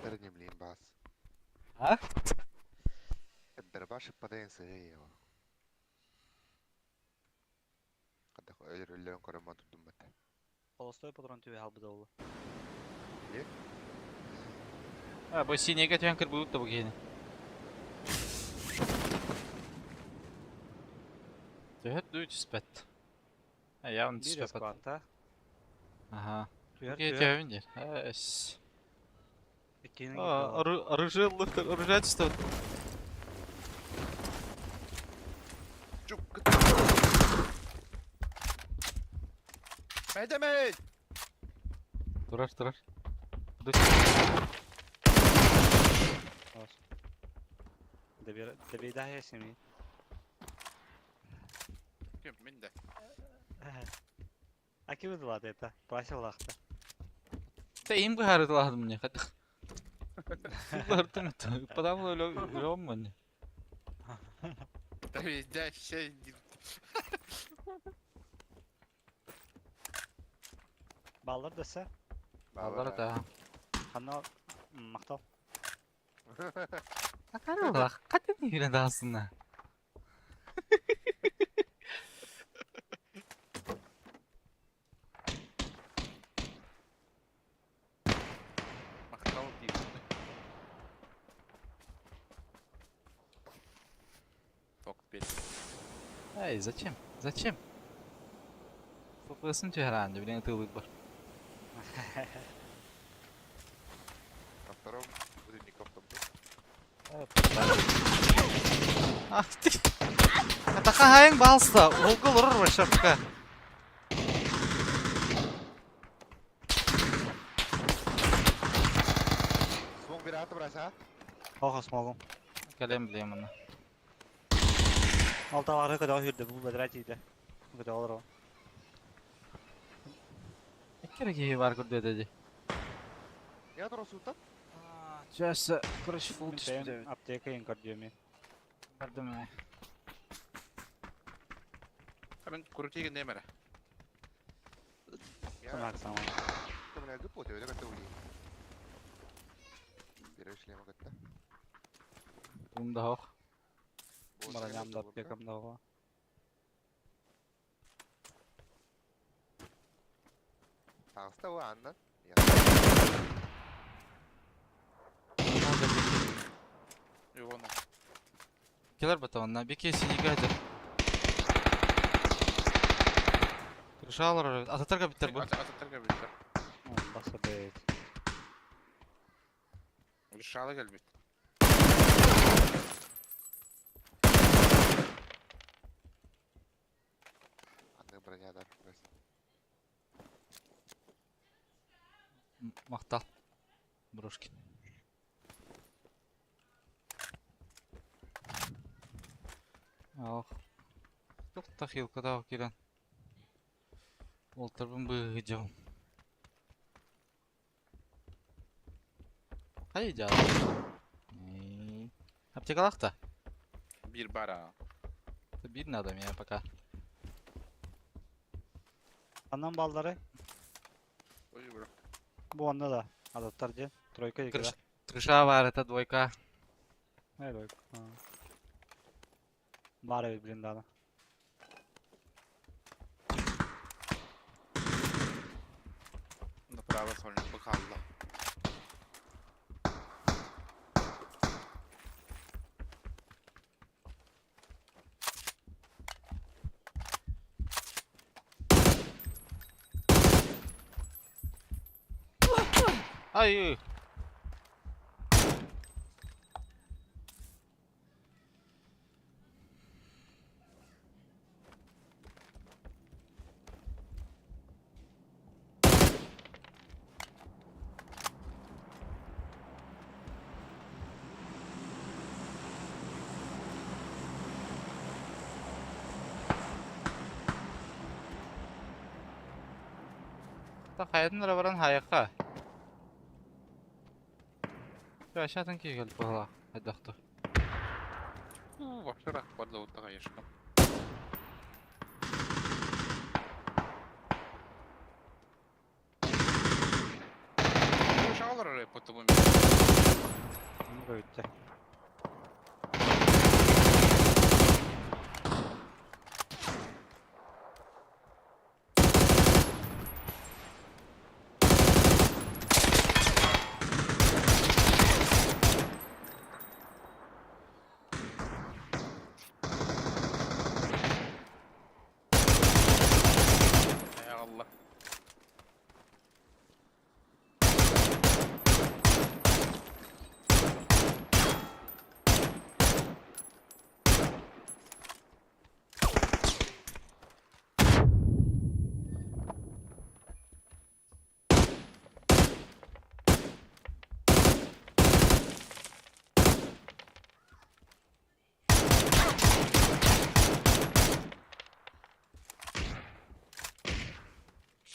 قدر نملين بس А? الدرباش بدين سهية قد أقدر اللون كرمات دمته Холостой патрон түбэ халбыда олу. А, бу синеге түһэн кырбыбыт да бу киһини. Түһэт дуу түспэт. А, явно Биир түспэт. эскватта. Ага. Түһэр Киһи түһэр. түһэбин диир. Эс. Иккиһин А, оружие оружие түстэ. Мэдэмэй! Турар, турар. Дэбида семи. Ким мин дэ. А ким ыдылаат это? Вася лахта. Та им быһаарытылаһын мне. Сыллартым потому өлөм Да везде ща Баллар десе. Баллар да. Ханна мактал. Акарылах, катын yürü aslında. Мактал дейт. Ток бет. Эй, зачем? Зачем? Попылсын түһәрәнде, билен тылык бар. На втором будильником там был. Ах ты! Атака хайың балста, олгол ұрыр вообще пока. Смог бир аты брать, а? Оха смогум. Кэлем билем оны. Алта ары кыда хүрдө бу бедрә тиде. Кыда олар. Эккер киһи бар көрдө деди. Я тросу там. Часы, короче, фул түспүт. Аптека ең көрдүм. Бардым мен. Мен крутиген немере. Я Санаксам. там я гыпот, я это ули. Берешь ли могу-то? Тумда хох. Бараням да аптекам да ого. Таста у Анна. Ивону. Келер батаванна, беке синиге хадыр. Крышалар, ататарга биттер бу. Ататарга биттер. Баса бет. Решала келбит. Анна броня да. брось. Мактал. Брошкин. Ах. Тохта хилкада кирен. Олтырбын быгыжым. Кай жа? Аптекалакта. Бир бара. Бир надо меня пока. Аннан балдары Ой, бро. бу анна да. Адаттар же. Тройка екі да. Крыша бар, это двойка. Эй, двойка. Бар эбит блин даны. Направо сольник бакалла. Ай! Та хайдын баран хайыққа. Aşağıdan ki gelip bakalım. Hadi doktor. Вообще рах падла вот такая ешка. Шалар потом. Өйтті. Ya Allah.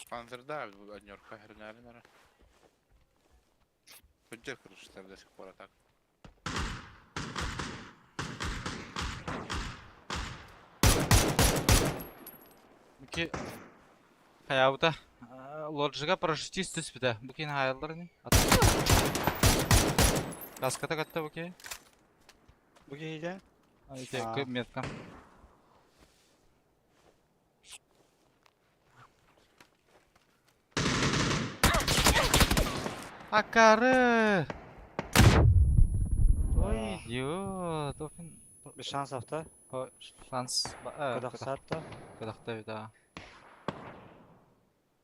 Panzerda bu anyor kahernare. Сылдьар кыргызтар до сих пор а так. Бу хайаабыта лоджига парашютист түспүтэ. Бу киһини хаайаллар ини. Каската кытта бу киһи. Бу киһиде Ити метка. Акары! Ой, идиот. Офин Без шансов да? Шанс. Кадахсат да. Кадахта да.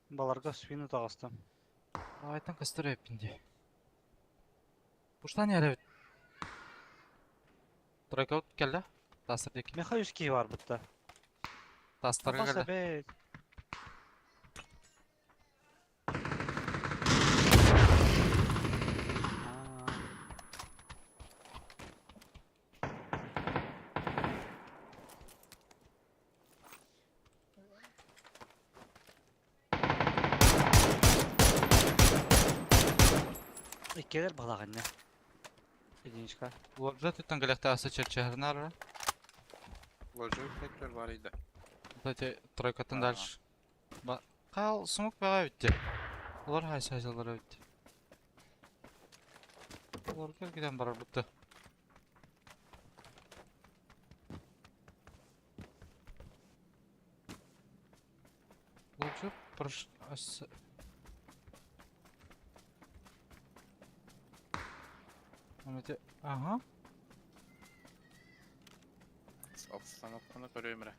Баларга спину таҕыстым. Айтан көстөр эппин ди. Пуштан яра бит. Тройка келді. Тастыр дек. Меха үс киһи бар бытта. Тастарға Баса келді. бей. Иккилэр балаҕанна. Единичка. Лоджа түттен келекте асы черчehрнар. Ложу сектор бар иде. Кстати, тройкаттан Ага. дальше. Ба Кал смок бага битти. Олар хайсы хайсалар битти. Олар кел барар битти. Лучше прош... Ага. Обстановканы көрөйм эрэ.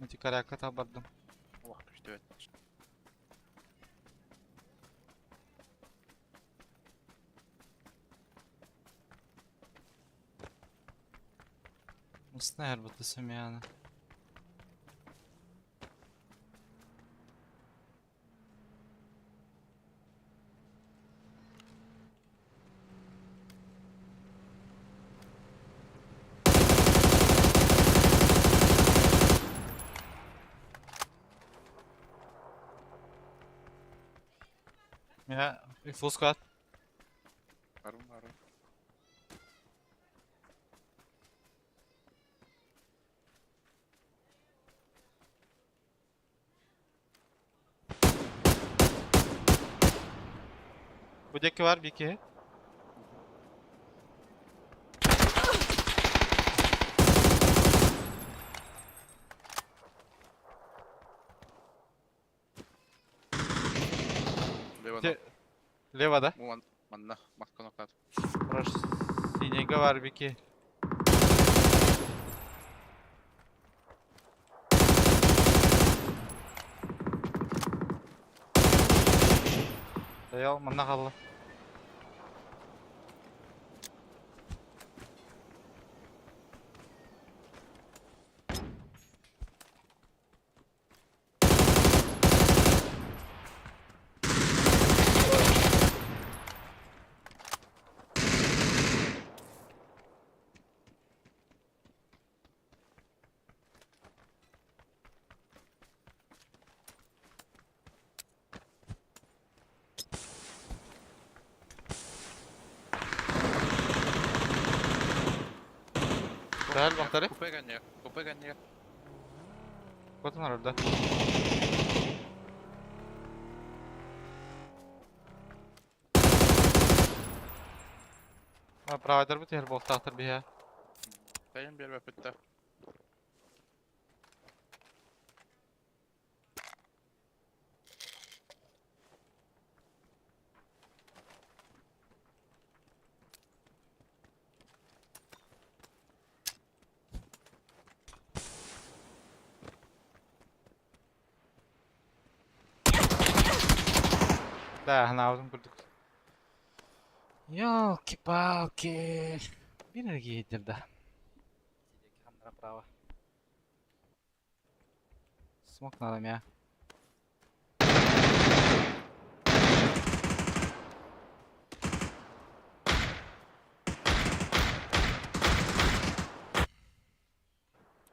Эти коряка табардым. Ох, күстүбэт. Снайр бутты семьяны. Я full squad. Барым барым. Bu deki var bir iki. Лево. Левада. Бу манна маска ноктат. Прош синега var bir iki. Dayal manna kaldı. Дәл бақтары. Купе гәнне, купе гәнне. Котун orada. Провайдер бу тер болтақтыр бия. Тайын бер бөпүттэ. Да, хнаудым көрдүк. Ёлки-палки. Бир эргийдир да. Право. Смок надо мя.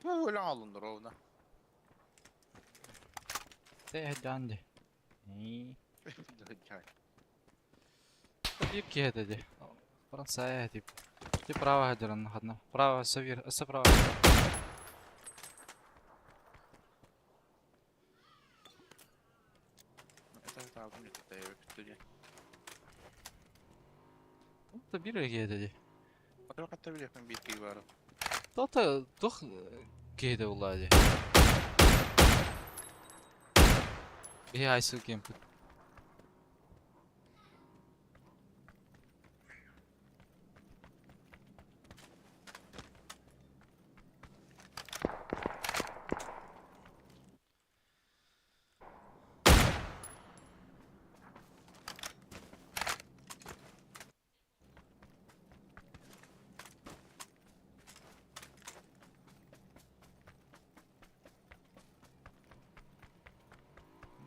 Бу өлө алынды ровно. Те данди. Биир киһи этэ дии. Франция тип. Ти право дьаран хадна. Право север, өссө право. Это таабын бүттү. Это биир киһи этэ дии. Оту хатта билиэхпин биир киһи баар. Тота туох киһи да буолла дии. Биһи айсыл кемпит.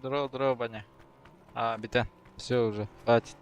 Здорово, здорово, Баня. А, битен. Все уже, хватит.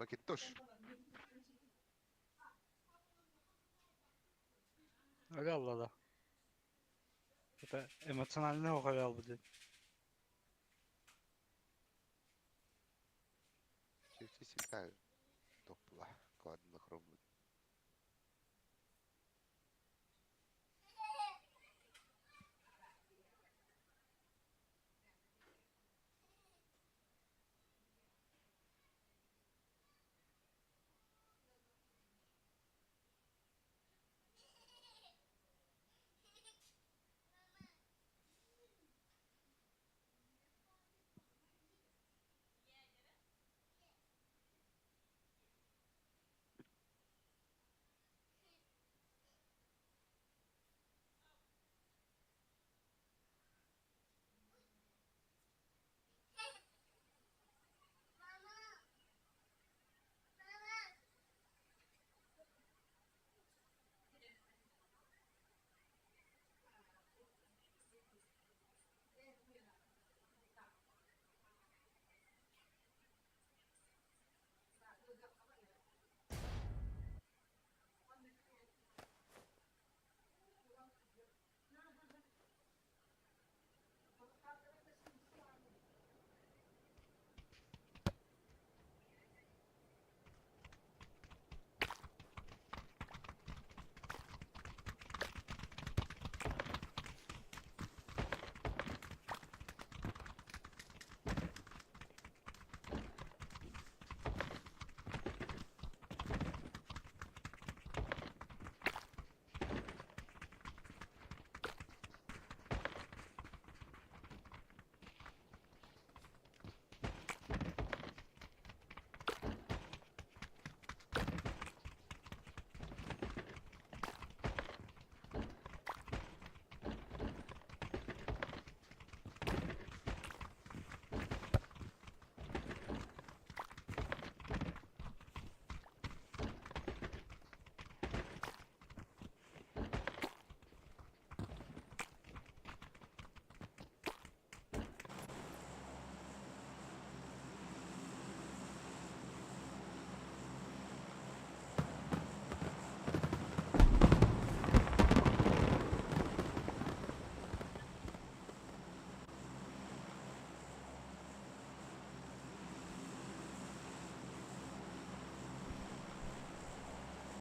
Макинтош. Öyle Allah da. Это эмоциональный оҕо будет. Чипси силка топла. Кладно хром.